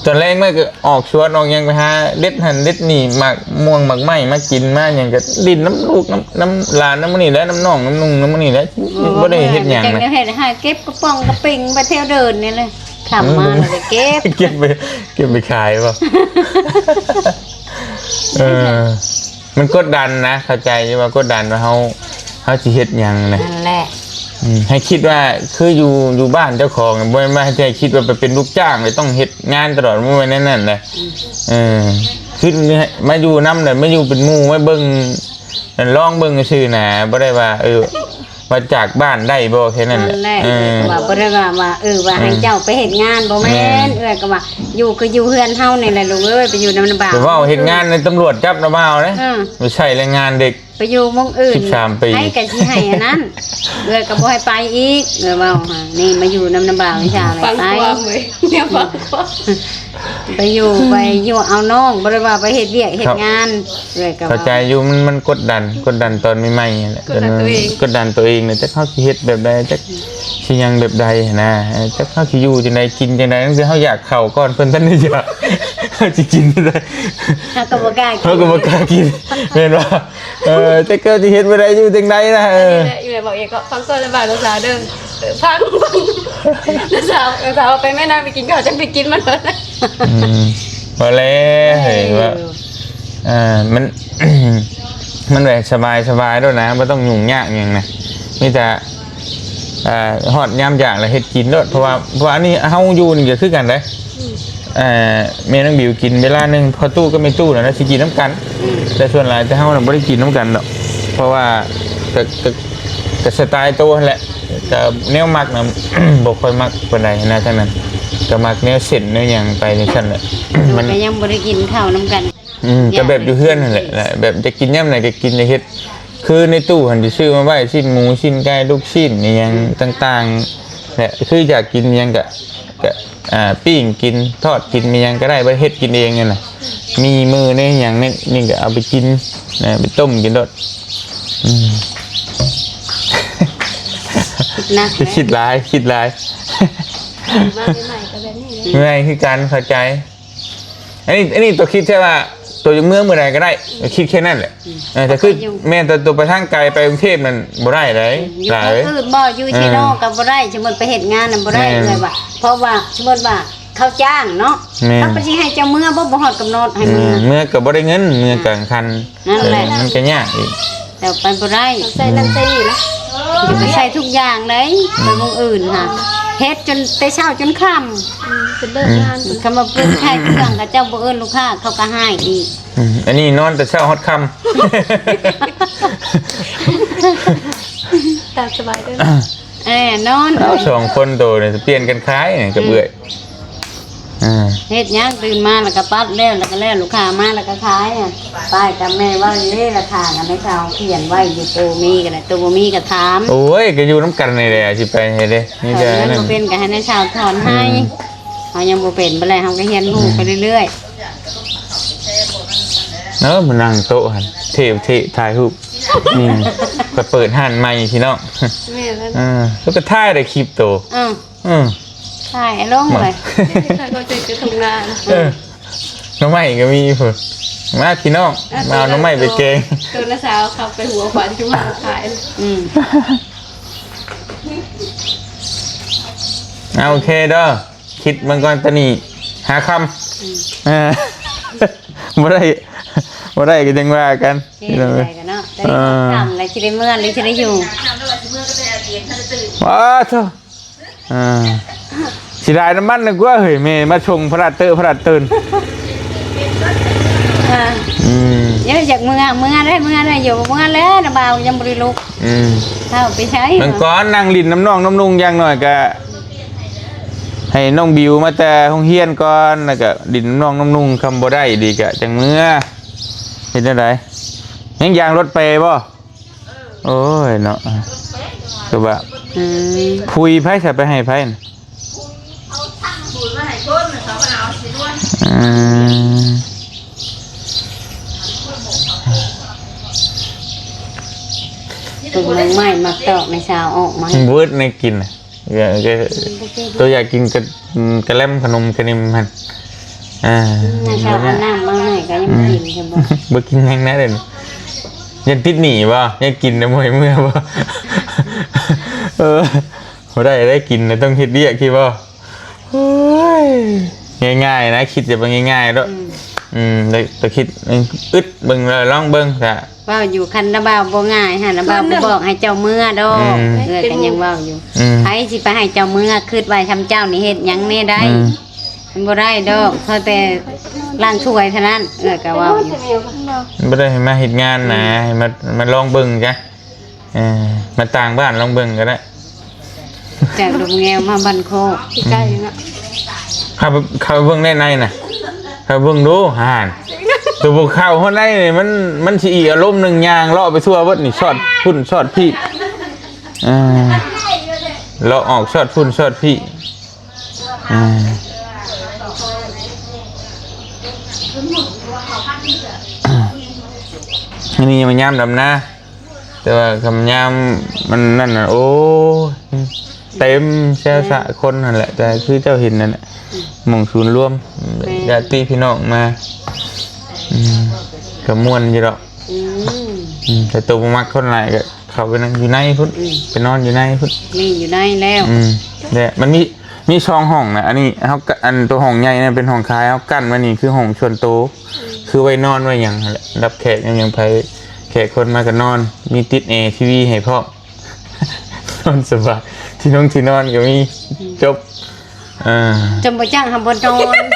ຕອນແລງມາກໍອອກສວນອອກຫຍັງ ໄປຫາເດັດຫັ້ນເດັດນີ້ ໝາກມ່ວງໝາກໄມ້ມາກິນມາຫຍັງ ກໍຫຼິ້ນນຳລູກນຳ ນຳຫຼານນຳໝູ່ນີ້ແຫຼະ ນຳນ້ອງນຳນຸ່ງນຳໝູ່ນີ້ແຫຼະ ໂອ້ ບໍ່ໄດ້ເຮັດຫຍັງ ບໍ່ມີແນວເຮັດ ຫາເກັບກະປ໋ອງກະປິງໄປທ່ຽວເດີ່ນນີ້ແຫຼະ ຄ່ຳມາແລ້ວກໍເກັບ ເກັບໄປ ເກັບໄປຂາຍບໍ່? ເອີ ມັນກົດດັນນະ ເຂົ້າໃຈຢູ່ວ່າກົດດັນວ່າເຮົາ ເຮົາຊິເຮັດຫຍັງນະ ນັ້ນແຫຼະ ອືມ ໃຫ້ຄິດວ່າຄືຢູ່ ຢູ່ບ້ານເຈົ້າຂອງ ບໍ່ແມ່ນວ່າໃຫ້ຄິດວ່າໄປເປັນລູກຈ້າງ ແລ້ວຕ້ອງເຮັດງານຕະຫຼອດ ບໍ່ແມ່ນແນວນັ້ນນະ ອືມ ເອີ ຄືມາຢູ່ນຳ ແລ້ວມາຢູ່ເປັນໝູ່ ມາເບິ່ງ ລອງເບິ່ງຊື່ນະ ບໍ່ໄດ້ວ່າ ເອີ ວ່າຈາກບ້ານໄດ້ບໍ່ ແຄ່ນັ້ນແຫຼະ ນັ້ນແຫຼະ ເອີ ເອື້ອຍກໍວ່າບໍ່ໄດ້ວ່າ ວ່າ ເອີ ວ່າໃຫ້ ອືມ ເຈົ້າໄປເຮັດງານ ບໍ່ແມ່ນ ແມ່ນ ເອື້ອຍກໍວ່າຢູ່ ກໍຢູ່ເຮືອນເຮົານີ້ແຫຼະລູກເອີຍ ໄປຢູ່ນຳນ້າບ່າວ ໄປເວົ້າເຮັດງານໃນຕຳຫຼວດຈັບນ້າບ່າວເດ້ ເອີ ໄປໃຊ້ແຮງງານເດັກ ໄປຢູ່ໝ່ອງອື່ນ ສິບສາມປີ ໃຜກໍຊິໃຫ້ອັນນັ້ນ ເອື້ອຍກໍບໍ່ໃຫ້ໄປອີກ ເອື້ອຍເວົ້າຫາ ນີ້ມາຢູ່ນຳນ້າບ່າວວິຊາ ໄປ ໄປຢູ່ ໄປຢູ່ເອົານ້ອງ ບໍ່ໄດ້ວ່າໄປເຮັດວຽກເຮັດງານ ເອື້ອຍກໍ ເຂົ້າໃຈຢູ່ ມັນ ມັນກົດດັນ ກົດດັນຕອນໃໝ່ໆຫັ້ນແຫຼະ ກົດດັນຕົວເອງ ກົດດັນຕົວເອງນີ້ ຈັກເຮົາຊິເຮັດແບບໃດ ຈັກຊິຫຍັງແບບໃດຫັ້ນນະ ເອີ ຈັກເຮົາຊິຢູ່ຈັ່ງໃດ ກິນຈັ່ງໃດ ບາງເທື່ອເຮົາຢາກເຂົ້າກ່ອນເພິ່ນທັນໄດ້ຢາກ ເຮົາຊິກິນຈັ່ງໃດ ເຮົາກໍບໍ່ກ້າກິນ ເຮົາກໍບໍ່ກ້າກິນ ແມ່ນບໍ່? ເອີ ແຕ່ກໍຊິເຮັດບໍ່ໄດ້ຢູ່ຈັ່ງໃດນະ ເອີ ນີ້ແຫຼະ ອີແມ່ບອກເອງກໍຟັງກ່ອນລະບາຍນ້ຳຕາເດີ ເອີ ຟັງ ຟັງ ນ້າສາວ ນ້າສາວວ່າໄປແມ່ນາງໄປກິນເຂົ້າ ຈັ່ງໄປກິນມັນ ອືມ ພໍແລ້ວ ເອີ ວ່າ ເອີ ມັນ ມັນແບບສະບາຍໆໂລດນະ ບໍ່ຕ້ອງຫຍຸ້ງຍາກຫຍັງນະ ມີແຕ່ ອ່າ ຮອດຍາມຢາກແລ້ວເຮັດກິນໂລດ ເພາະວ່າ ເພາະວ່າອັນນີ້ເຮົາຢູ່ນີ້ກໍຄືກັນເດ້ ອືມ ເອີ ແມ່ນ້ອງບິວກິນເວລາໜຶ່ງ ພໍ່ຕູ້ກັບແມ່ຕູ້ນັ້ນນະຊິກິນນຳກັນ ອືມ ແຕ່ສ່ວນຫຼາຍແຕ່ເຮົານະບໍ່ໄດ້ກິນນຳກັນດອກ ເພາະວ່າ ກໍ ກໍ ກໍສະໄຕໂຕຫັ້ນແຫຼະ ກໍແນວມັກນະ ບໍ່ຄ່ອຍມັກປານໃດນະ ທາງນັ້ນ ກໍມັກແນວເສັ້ນແນວຫຍັງໄປຈັ່ງຊັ້ນແຫຼະ ມັນ ກໍຍັງບໍ່ໄດ້ກິນເຂົ້ານຳກັນ ອືມ ກໍແບບຢູ່ເຮືອນຫັ້ນແຫຼະ ແບບຈະກິນຍາມໃດກໍກິນ ຈະເຮັດ ຄືໃນຕູ້ຫັ້ນຊິຊື້ມາໄວ້ ຊີ້ນໝູ ຊີ້ນໄກ່ ລູກຊີ້ນອີ່ຫຍັງ ອືມ ຕ່າງໆແຫຼະ ຄືຢາກກິນອີ່ຫຍັງກະ ກະ ອ່າ ປີ້ງກິນ ທອດກິນ ມີຫຍັງກໍໄດ້ ໄວ້ເຮັດກິນເອງຫັ້ນນະ ມີມື້ນີ້ຫຍັງນີ້ ນີ້ກໍເອົາໄປກິນນະ ໄປຕົ້ມກິນໂລດ ອືມ ຄິດໜັກເດ້ ຄິດຫຼາຍ ຄິດຫຼາຍ ມາໃໝ່ໆກໍແບບນີ້ເດ້ ເມື່ອຍຄືກັນ ເຂົ້າໃຈ ອັນນີ້ ອັນນີ້ຕົວຄິດແຄ່ວ່າຕົວຢາກເມືອມື້ໃດກໍໄດ້ ອືມ ຄິດແຄ່ນັ້ນແຫຼະ ອືມ ເອີ ແຕ່ຄືແມ່ນແຕ່ຕົວໄປທາງໄກໄປກຸງເທບນັ້ນບໍ່ໄດ້ເດ້ ອືມ ຢູ່ເມືອງອື່ນບໍ່ ຢູ່ເຊໂນກໍບໍ່ໄດ້ ສົມມຸດໄປເຮັດງານນະບໍ່ໄດ້ເລີຍວ່າ ເພາະວ່າສົມມຸດວ່າເຂົາຈ້າງເນາະ ເຂົາກໍຊິໃຫ້ເຈົ້າເມືອບໍ່ ບໍ່ຮອດກຳນົດໃຫ້ເມືອ ເອີ ເມືອກໍບໍ່ໄດ້ເງິນ ເມືອກາງຄັນ ນັ້ນແຫຼະ ເອີ ມັນກໍຍາກອີກ ແຕ່ໄປບໍ່ໄດ້ ໃສ່ນັ້ນໃສ່ນີ້ນະ ໄປໃສ່ທຸກຢ່າງເລີຍ ໄປໝ່ອງອື່ນຫາ ເຮັດຈົນແຕ່ເຊົ້າຈົນຄ່ຳ ອືມ ເປັນເລີກງານ ອືມ ຄັນວ່າເປັນຂາຍເຄື່ອງ ເຂົາເຈົ້າບໍ່ເອີ້ນລູກຄ້າ ເຂົາກໍຮ້າຍອີກ ອືມ ອັນນີ້ນອນແຕ່ເຊົ້າຮອດຄ່ຳ ຕາມສະບາຍເດີ ເອີ ນອນ ເອົາ ສອງຄົນໂຕນີ້ປ່ຽນກັນຂາຍນີ້ກັບເອື້ອຍ ອ່າ ເຮັດຫຍັງ ຕື່ນມາແລ້ວກໍປັດແລ້ວ ແລ້ວກໍແລ້ວ ລູກຄ້າມາແລ້ວກໍຂາຍ ປ້າຍກັບແມ່ເວົ້າຢູ່ເດ້ ລາຄາກັນໃຫ້ເຂົາຂຽນໄວ້ຢູ່ ໂຕມີກໍໄດ້ ໂຕບໍ່ມີກໍຖາມ ໂອ້ຍ ກໍຢູ່ນຳກັນນີ້ແຫຼະ ຊິໄປໃສເດ້ ມີແຕ່ນັ້ນ ເຮົາຍັງບໍ່ເປັນກໍໃຫ້ນາຍສາວຖອນໃຫ້ ອືມ ເຮົາຍັງບໍ່ເປັນ ບໍ່ແລ້ວເຮົາກໍຮຽນຮູ້ໄປເລື້ອຍໆ ເອີ ມານັ່ງໂຕະຫັ້ນ ເທ່ໆ ຖ່າຍຮູບ ອືມ ຂ້ອຍເປີດຮ້ານໃໝ່ພີ່ນ້ອງ ແມ່ນແລ້ວ ເອີ ແລ້ວກໍຖ່າຍໄດ້ຄລິບໂຕ ເອີ ອືມ ຖ່າຍລົງເລີຍ ເຂົາເຈົ້າຈະທົ່ງນາ ເອີ ໜໍ່ໄມ້ກໍມີພຸ້ນ ມາພີ່ນ້ອງ ເອີ ມາເອົາໜໍ່ໄມ້ໄປແກງ ໂຕນ້າສາວເຂົາໄປຫົວຂວັນຄືວ່າຂາຍ ອືມ ເອົາ ໂອເຄເດີ ຄິດເບິ່ງກ່ອນ ຕອນນີ້ຫ້າຄ່ຳ ອືມ ເອີ ບໍ່ໄດ້ ບໍ່ໄດ້ກໍຈັ່ງວ່າກັນ ເອີ ພີ່ນ້ອງເອີຍ ຕອນນີ້ຄ່ຳແລ້ວ ຊິໄດ້ເມືອ ຫຼື ຊິໄດ້ຢູ່ ວ້າໂທ້ ອ່າ ເສຍດາຍນ້ຳມັນດີກວ່າເຮີ້ຍ ແມ່ມາສົ່ງພະລັດເຕີ ພະລັດເຕີນ ອ່າ ອືມ ເອີ ຢາກເມືອ ເມືອໄດ້ ເມືອໄດ້ ຢູ່ເມືອແລ້ວ ນ້າບ່າວຍັງບໍ່ໄດ້ລຸກ ອືມ ເຂົ້າໄປໃສ ມັນກໍນັ່ງຫຼິ້ນນຳນ້ອງນຳນຸ່ງ ຢ່າງໜ້ອຍກໍໃຫ້ນ້ອງບິວມາແຕ່ໂຮງຮຽນກ່ອນ ແລ້ວກໍຫຼິ້ນນຳນ້ອງນຳນຸ່ງ ຄັນບໍ່ໄດ້ອີ່ຫຼີກໍຈັ່ງເມືອ ເຮັດແນວໃດ ຍັງຢາງລົດແປບໍ່? ໂອ້ຍເນາະ ຄືວ່າ ອືມ ຜຸຍໃຜຊະ ໄປໃຫ້ໃຜນະ? ອືມ ເພິ່ນ ໝາກໄມ້ໝາກຕອກໃນຊາວອອກມາ ເບິດໃນກິນນະ. ເອີ ເອີ ໂຕຢາກກິນກະ ກະແລັມຂະໜົມກະໜິ່ມຫັ້ນ ອ່າ ໃນຊາວເອົານ້ຳມາໃຫ້ກໍຍັງບໍ່ກິນຊັ້ນບໍ່ ບໍ່ກິນຫຍັງນະເດ້ ຢ້ານຕິດໜີ້ບໍ່? ຢ້ານກິນນະບໍ່ໃຫ້ເມືອບໍ່? ເອີ ບໍ່ໄດ້ ໄດ້ກິນນະຕ້ອງເຮັດວຽກ ຄິດບໍ່? ໂອ້ຍ ງ່າຍໆນະ ຄິດຈະບໍ່ງ່າຍໆດອກ ອືມ ອືມ ແຕ່ ແຕ່ຄິດ ອືມ ອຶດເບິ່ງ ລອງເບິ່ງກະ ເວົ້າຢູ່ ຄັນລະບ່າວບໍ່ງ່າຍຫັ້ນ ລະບ່າວບໍ່ບອກໃຫ້ເຈົ້າເມືອດອກ ອືມ ເອື້ອຍກໍຍັງເວົ້າຢູ່ ອືມ ໃຜຊິໄປໃຫ້ເຈົ້າເມືອ ຄິດວ່າຊ່ຳເຈົ້ານີ້ເຮັດຫຍັງແດ່ໄດ້ ອືມ ມັນບໍ່ໄດ້ດອກ ພໍແຕ່ລ້າງຖ້ວຍເທົ່ານັ້ນ ເອື້ອຍກໍເວົ້າຢູ່ ບໍ່ໄດ້ໃຫ້ມາເຮັດງານນະ ອືມ ໃຫ້ມາ ມາລອງເບິ່ງຈ້ະ ເອີ ມາຕ່າງບ້ານລອງເບິ່ງກໍໄດ້ ຈາກດົງແງວມາບ້ານໂຄກ ໃກ້ເນາະ ເຂົ້າ ເຂົ້າເບິ່ງໃນໃນນະ ເຂົ້າເບິ່ງດູ ຫ່ານ ໂຕບໍ່ເຂົ້າຮອດໃນນີ້ ມັນ ມັນຊິອີກອາລົມໜຶ່ງ ຍ່າງເລາະໄປທົ່ວເບິດນີ້ ຊອດພຸ້ນຊອດພີ້ ເອີ ເລາະອອກຊອດພຸ້ນຊອດພີ້ ເອີ ອັນນີ້ມາຍາມດຳນາ ແຕ່ວ່າຄຳຍາມມັນນັ້ນນະ ໂອ້ຍ ເຕັມແຊວຊະ ອືມ ຄົນຫັ້ນແຫຼະ ແຕ່ຄືເຈົ້າເຫັນນັ້ນແຫຼະ ອືມ ໝ່ອງສູນລວມ ແມ່ນ ຍາດຕິພີ່ນ້ອງມາ ອືມ ກໍມ່ວນຢູ່ດອກ ອືມ ອືມ ແຕ່ໂຕບໍ່ມັກຄົນຫຼາຍກໍເຂົ້າໄປນັ່ງຢູ່ໃນພຸ້ນ ອືມ ໄປນອນຢູ່ໃນພຸ້ນ ນີ້ຢູ່ໃນແລ້ວ ອືມ ແລະມັນມີ ມີສອງຫ້ອງນະ ອັນນີ້ເຮົາ ອັນໂຕຫ້ອງໃຫຍ່ນະເປັນຫ້ອງຂາຍ ເຮົາກັ້ນໄວ້ນີ້ຄືຫ້ອງສ່ວນໂຕ ອືມ ຄືໄວ້ນອນໄວ້ຫຍັງຫັ້ນແຫຼະ ຮັບແຂກຫຍັງ ໃຜແຂກຄົນມາກໍນອນ ມີຕິດແອ ທີວີໃຫ້ພ້ອມ ນອນສະບາຍ ທີ່ນອນ ທີ່ນອນກໍມີ ອືມ ຈົບ ເອີ ຈຳບໍ່ຈັກຫາບ່ອນນອນ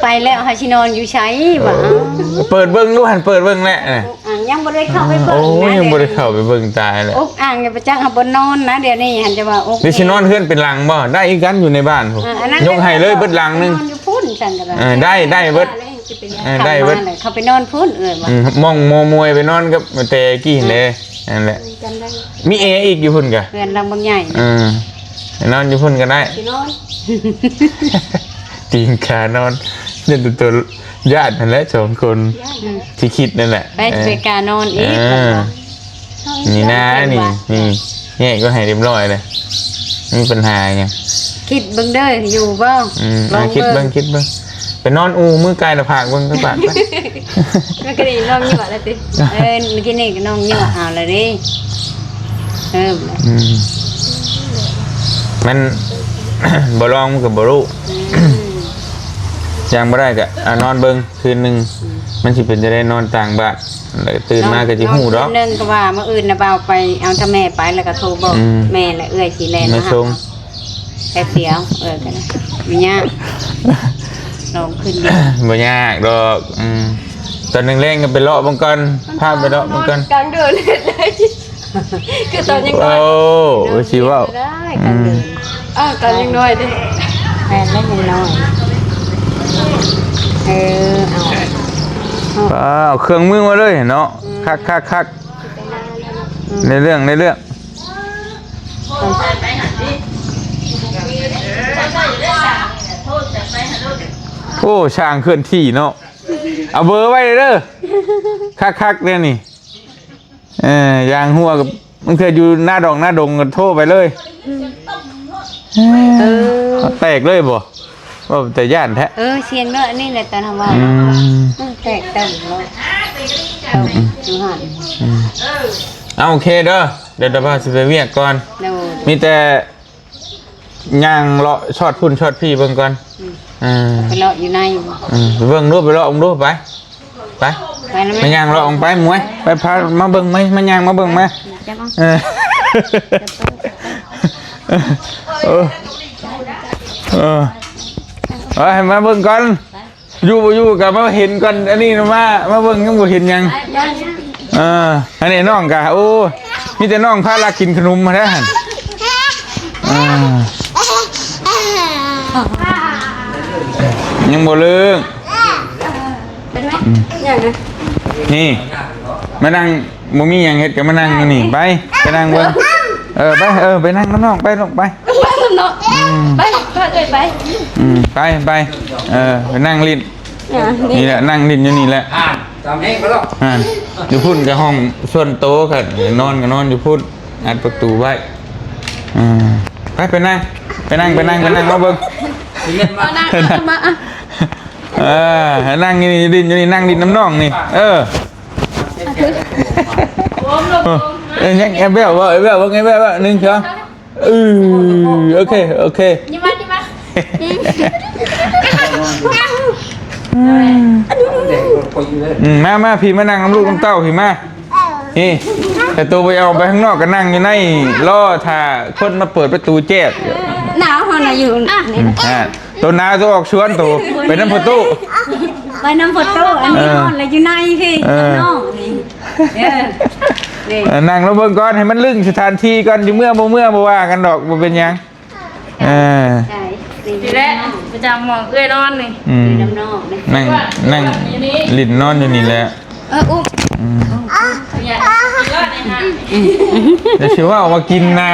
ໄປແລ້ວຫາຊິນອນຢູ່ໃສວະ ເອີ ເປີດເບິ່ງດູຫັ້ນ ເປີດເບິ່ງແຫຼະ ອຸກອັ່ງ ຍັງບໍ່ໄດ້ເຂົ້າໄປເບິ່ງ ໂອ້ຍ ນະ ຍັງບໍ່ໄດ້ເຂົ້າໄປເບິ່ງ ຕາຍແລ້ວ ອຸກອັ່ງ ຍັງບໍ່ຈັກຫາບ່ອນນອນນະ ດຽວນີ້ຫັ້ນ ຈະວ່າອຸກ ຫຼືຊິນອນເຮືອນເປັນຫຼັງບໍ່ ໄດ້ຄືກັນ ຢູ່ໃນບ້ານພຸ້ນ ເອີ ອັນນັ້ນ ຍົກໃຫ້ເລີຍເບິດຫຼັງໜຶ່ງ ນອນຢູ່ພຸ້ນຊັ້ນກໍໄດ້ ເອີ ໄດ້ ໄດ້ເບິດ ເອີ ໄດ້ເບິດ ເຂົ້າມາແລ້ວ ເຂົ້າໄປນອນພຸ້ນ ເອີ ວ່າ ອືມ ມອງໝໍມວຍໄປນອນກັບແຕ່ກີ້ຫັ້ນເດ້ ເອີ ນັ້ນແຫຼະ ມີແອອີກຢູ່ພຸ້ນກະ ເຮືອນຫຼັງບັກໃຫຍ່ ເອີ ໄປນອນຢູ່ພຸ້ນກໍໄດ້ ຊິນອນ ຕີນການອນ ເປັນຕົວ ຢ້ານຫັ້ນແຫຼະສອງຄົນ ຢ້ານ ອືມ ທີ່ຄິດນັ້ນແຫຼະ ໄປ ເອີ ຊິໄປການອນອີກ ເອີ ເພິ່ນວ່າ ນີ້ນະ ນີ້ ນີ້ ແຍກໄວ້ໃຫ້ຮຽບຮ້ອຍເລີຍ ມີບັນຫາຫຍັງ ຄິດເບິ່ງເດີ ຢູ່ບໍ່ ອືມ ລອງ ຄິດເບິ່ງ ເບິ່ງ ຄິດເບິ່ງ ໄປນອນອູ້ມືກາຍໜ້າຜາກເບິ່ງ ຕາປາກໄປ ມັນກໍໄດ້ນ້ອງຍົວະແລ້ວຕິ ເອີ ມື້ກີ້ນີ້ກໍນ້ອງຍົວະເອົາແລ້ວເດ້ ເອີ ອືມ ມັນ ບໍ່ລອງມັນກໍບໍ່ຮູ້ ອືມ ຢ່າງບໍ່ໄດ້ກໍ ອ່າ ນອນເບິ່ງ ຄືນໜຶ່ງ ອືມ ມັນຊິເປັນຈັ່ງໃດ ນອນຕ່າງບ້ານ ແລ້ວກໍຕື່ນມາກໍຊິຮູ້ດອກ ນອນຄືນໜຶ່ງ ກໍວ່າມື້ອື່ນນະບ່າວໄປເອົາທາງແມ່ໄປ ແລ້ວກໍໂທບອກ ອືມ ແມ່ ແລະເອື້ອຍຊິແລ່ນມາ ມາສົ່ງ ແປັບດຽວ ເອີ ກໍໄດ້ ບໍ່ຍາກ ລອງຄືນດຽວ ບໍ່ຍາກດອກ ອືມ ຕອນແລງໆກໍໄປເລາະເບິ່ງກ່ອນ ພາໄປເລາະເບິ່ງກ່ອນ ກາງເດີນເຮັດໄດ້ ຄືຕອນຍັງນ້ອຍ ໂອ້ ຊິເວົ້າ ອືມ ອ້າວ ຕອນຍັງນ້ອຍເດ້ ແມ່ນແລ້ວ ຍັງນ້ອຍ ເອີ ເອົາ ເອົາເຄື່ອງມືມາເລີຍເນາະ ອືມ ຄັກໆໆ ໃນເລື່ອງ ໃນເລື່ອງ ໂອ້ ຊ່າງເຄື່ອນທີ່ເນາະ ເອົາເບີໄວ້ເດີ ຄັກໆ ແນວນີ້ ເອີ ຢ່າງຫົວກໍ ບາງເທື່ອຢູ່ໜ້າດອກໜ້າດົງກໍໂທໄປເລີຍ ເອີ ແຕກເລີຍບໍ່? ເວົ້າແຕ່ຢ້ານແທ້ ເອີ ສຽງເນາະ ອັນນີ້ແຫຼະຕອນເຮົາເວົ້າ ອືມ ອືມ ແຕກເຕັມເນາະ ອືມ ຢູ່ຫັ້ນ ອືມ ເອົາ ໂອເຄເດີ ດຽວຕາພາຊິໄປວຽກກ່ອນ ໂດຍ ມີແຕ່ ຍ່າງເລາະຊອດພຸ້ນຊອດພີ້ເບິ່ງກ່ອນ ອືມ ເອີ ໄປເລາະຢູ່ໃນ ອືມ ໄປເບິ່ງດູ ໄປເລາະເບິ່ງດູ ໄປ ໄປ ໄປແລ້ວ ໄປຍ່າງເລາະອອກໄປ ໝວຍ ໄປ ພາມາເບິ່ງ ມາ ມາຍ່າງມາເບິ່ງ ມາ ເອີ ເອີ ເອີ ເອີ ໃຫ້ມາເບິ່ງກ່ອນ. ຢູ່ບໍ່ຢູ່ກໍມາເຫັນກ່ອນ ອັນນີ້ນະ ມາ ມາເບິ່ງຍັງບໍ່ເຫັນຫຍັງ ເອີ ອັນນີ້ນ້ອງກະ ໂອ້ ມີແຕ່ນ້ອງພາລັກກິນຂະໜົມຫັ້ນແຫຼະຫັ້ນ ເອີ ຍັງບໍ່ເລີກ ເປັນໄໝ? ອືມ ຫຍັງນະ? ນີ້ ມານັ່ງ ບໍ່ມີຫຍັງເຮັດກໍມານັ່ງຢູ່ນີ້ ໄປ ໄປນັ່ງເບິ່ງ ເອີ ໄປ ເອີ ໄປນັ່ງນຳນ້ອງ ໄປລູກ ໄປ ອືມ ໄປ ພາເອື້ອຍໄປ ອືມ ໄປ ໄປ ເອີ ໄປນັ່ງຫຼິ້ນ ອ່າ ນີ້ແຫຼະ ນັ່ງຫຼິ້ນຢູ່ນີ້ແຫຼະ ອ່ານ ຕາມແຮງກໍດອກ ອ່ານ ຢູ່ພຸ້ນກໍຫ້ອງສ່ວນໂຕ ກໍນອນກໍນອນຢູ່ພຸ້ນ ອັດປະຕູໄວ້ ອ່າ ໄປ ໄປນັ່ງ ໄປນັ່ງ ໄປນັ່ງ ໄປນັ່ງ ມາເບິ່ງ ຊິເງິນມາ ເອົານັ່ງ ເອົາມາ ອ່ະ ເອີ ໃຫ້ນັ່ງຢູ່ນີ້ ຫຼິ້ນຢູ່ນີ້ ນັ່ງຫຼິ້ນນຳນ້ອງນີ້ ເອີ ໂອ້ ເອີ ຍັງແອບແບວບໍ່ ແອບແບວບໍ່ ແອບແບວບໍ່ ໜຶ່ງ ສອງ ເອີ ໂອເຄ ໂອເຄ ຍິ້ມມາ ຍິ້ມມາ ອືມ ມາ ມາ ພີ່ ມານັ່ງນຳລູກນຳເຕົ້າ ພີ່ ມາ ນີ້ ແຕ່ໂຕບໍ່ຢາກອອກໄປຂ້າງນອກ ກໍນັ່ງຢູ່ໃນ ລໍຖ້າຄົນມາເປີດປະຕູແຈກ ໜາວເຮົານະຢູ່ ອືມ ອ່າ ໂຕໜາວ ໂຕອອກສວນ ໂຕໄປນຳພໍ່ຕູ້ ໄປນຳພໍ່ຕູ້ ອັນນີ້ ເອີ ຮ້ອນແລ້ວຢູ່ໃນພີ້ ເອີ ນອກນີ້ ເອີ ນີ້ ເອີ ນັ່ງລອງເບິ່ງກ່ອນ ໃຫ້ມັນລຶ້ງສະຖານທີ່ກ່ອນ ຊິເມືອບໍ່ເມືອບໍ່ວ່າກັນດອກ ບໍ່ເປັນຫຍັງ ເອີ ໃຊ່ ນີ້ແຫຼະ ປະຈຳໝ່ອງເອື້ອຍນອນນີ້ ອືມ ຢູ່ນຳນ້ອງນີ້ ນັ່ງ ນັ່ງຫຼິ້ນນອນຢູ່ນີ້ແຫຼະ ເອີ ອຸ້ມ ອືມ ຢ່າຊິເວົ້າວ່າກິນນາ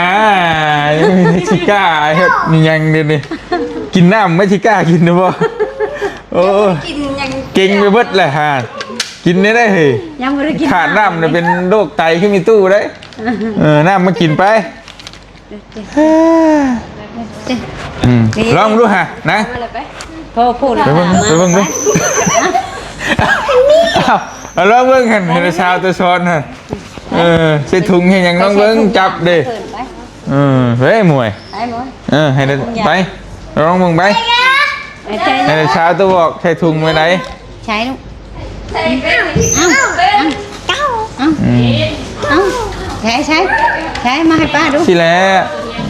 ຊິກ້າເຮັດອີ່ຫຍັງດຽວນີ້ ກິນນ້ຳ ບໍ່ຊິກ້າກິນນະບໍ່ ໂອ້ ກິນຫຍັງ ເກັ່ງໄປເບິດແຫຼະຫາ ກິນໄດ້ເຮີ້ຍ ຍັງບໍ່ໄດ້ກິນ ຂາດນ້ຳນະເປັນໂລກໄຕຄືມີຕູ້ໄດ໋ ເອີ ນ້ຳມາກິນໄປ ອືມ ນີ້ ລອງດູຫານະ ເອົາລະໄປ ພໍໂພດ ໄປເບິ່ງ ໄປເບິ່ງດູ ເອົາ ເອົາລອງເບິ່ງຫັ້ນ ໃຫ້ສາວຕົວສອນຫັ້ນ ເອີ ໃສ່ຖົງເຮັດຫຍັງ ລອງເບິ່ງ ຈັບເດ້ ເອີ ເຮີ້ຍ ໝວຍ ໄປໝວຍ ເອີ ໃຫ້ໄດ້ ໄປ ລອງເບິ່ງໄປ ໃຫ້ຊາວຕົວບອກ ໃສ່ຖົງໄວ້ໃດ ໃສ່ລູກ ເອົາ ເອົາ ເອົາ ອືມ ເອົາ ໃສ່ ໃສ່ ໃສ່ ມາໃຫ້ປ້າດູ ຊີ້ແຫຼະ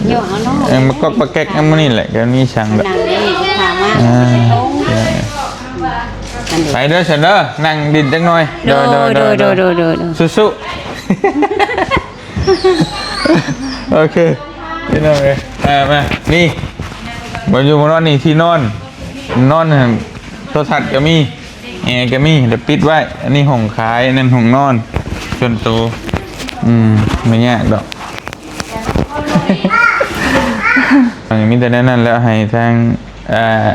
ໂຍ ເອົານ້ອງ ເອີ ມາກອກປາແກກນຳມື້ນີ້ແຫຼະ ກໍມີສັງດອກ ນັ່ງນີ້ ຖາມວ່າ ອ່າ ໄປເດີຊັ້ນເດີ ນັ່ງຫຼິ້ນຈັກໜ່ອຍ ໂດຍ ໂດຍ ໂດຍ ໂດຍ ໂດຍ ສູ້ໆ ໂອເຄ ພີ່ນ້ອງເອີຍ ມາ ມາ ນີ້ ບ່ອນຢູ່ບ່ອນນອນນີ້ ທີ່ນອນ ນອນຫັ້ນ ໂທລະທັດກໍມີ ແອກໍມີ ແຕ່ປິດໄວ້ ອັນນີ້ຫ້ອງຂາຍ ອັນນັ້ນຫ້ອງນອນສ່ວນໂຕ ອືມ ບໍ່ຍາກດອກ ມີແຕ່ແນວນັ້ນແລ້ວ ໃຫ້ທາງ ອ່າ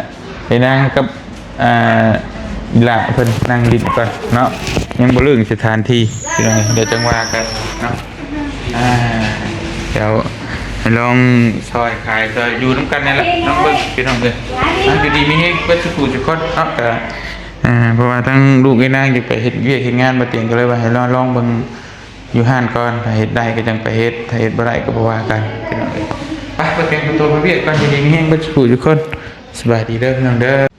ໄອ້ນາງກັບ ອ່າ ອີ່ຫຼ້າເພິ່ນນັ່ງຫຼິ້ນກ່ອນເນາະ ຍັງບໍ່ເລິ້ງສະຖານທີ່ ພີ່ນ້ອງ ດຽວຈັ່ງວ່າກັນເນາະ ອ່າ ດຽວໃຫ້ລອງຊ່ອຍຂາຍຊ່ອຍຢູ່ນຳກັນນີ້ແຫຼະ ລອງເບິ່ງ ພີ່ນ້ອງເອີຍ ອ່າ ຢູ່ດີມີແຮງເບິດສູ່ຜູ້ສູ່ຄົນເນາະ ກໍ ອ່າ ເພາະວ່າທັງລູກເອີຍນາງຢາກໄປເຮັດວຽກເຮັດງານ ບ່າວຕຽງກໍເລີຍວ່າໃຫ້ລອງ ລອງເບິ່ງຢູ່ຮ້ານກ່ອນ ຖ້າເຮັດໄດ້ກໍຈັ່ງໄປເຮັດ ຖ້າເຮັດບໍ່ໄດ້ກໍບໍ່ວ່າກັນ ພີ່ນ້ອງເອີຍ ໄປ ບ່າວຕຽງໄປຕົວະໄປວຽກກ່ອນ ຢູ່ດີມີແຮງເບິດສູ່ຜູ້ສູ່ຄົນ ສະບາຍດີເດີ ພີ່ນ້ອງເດີ.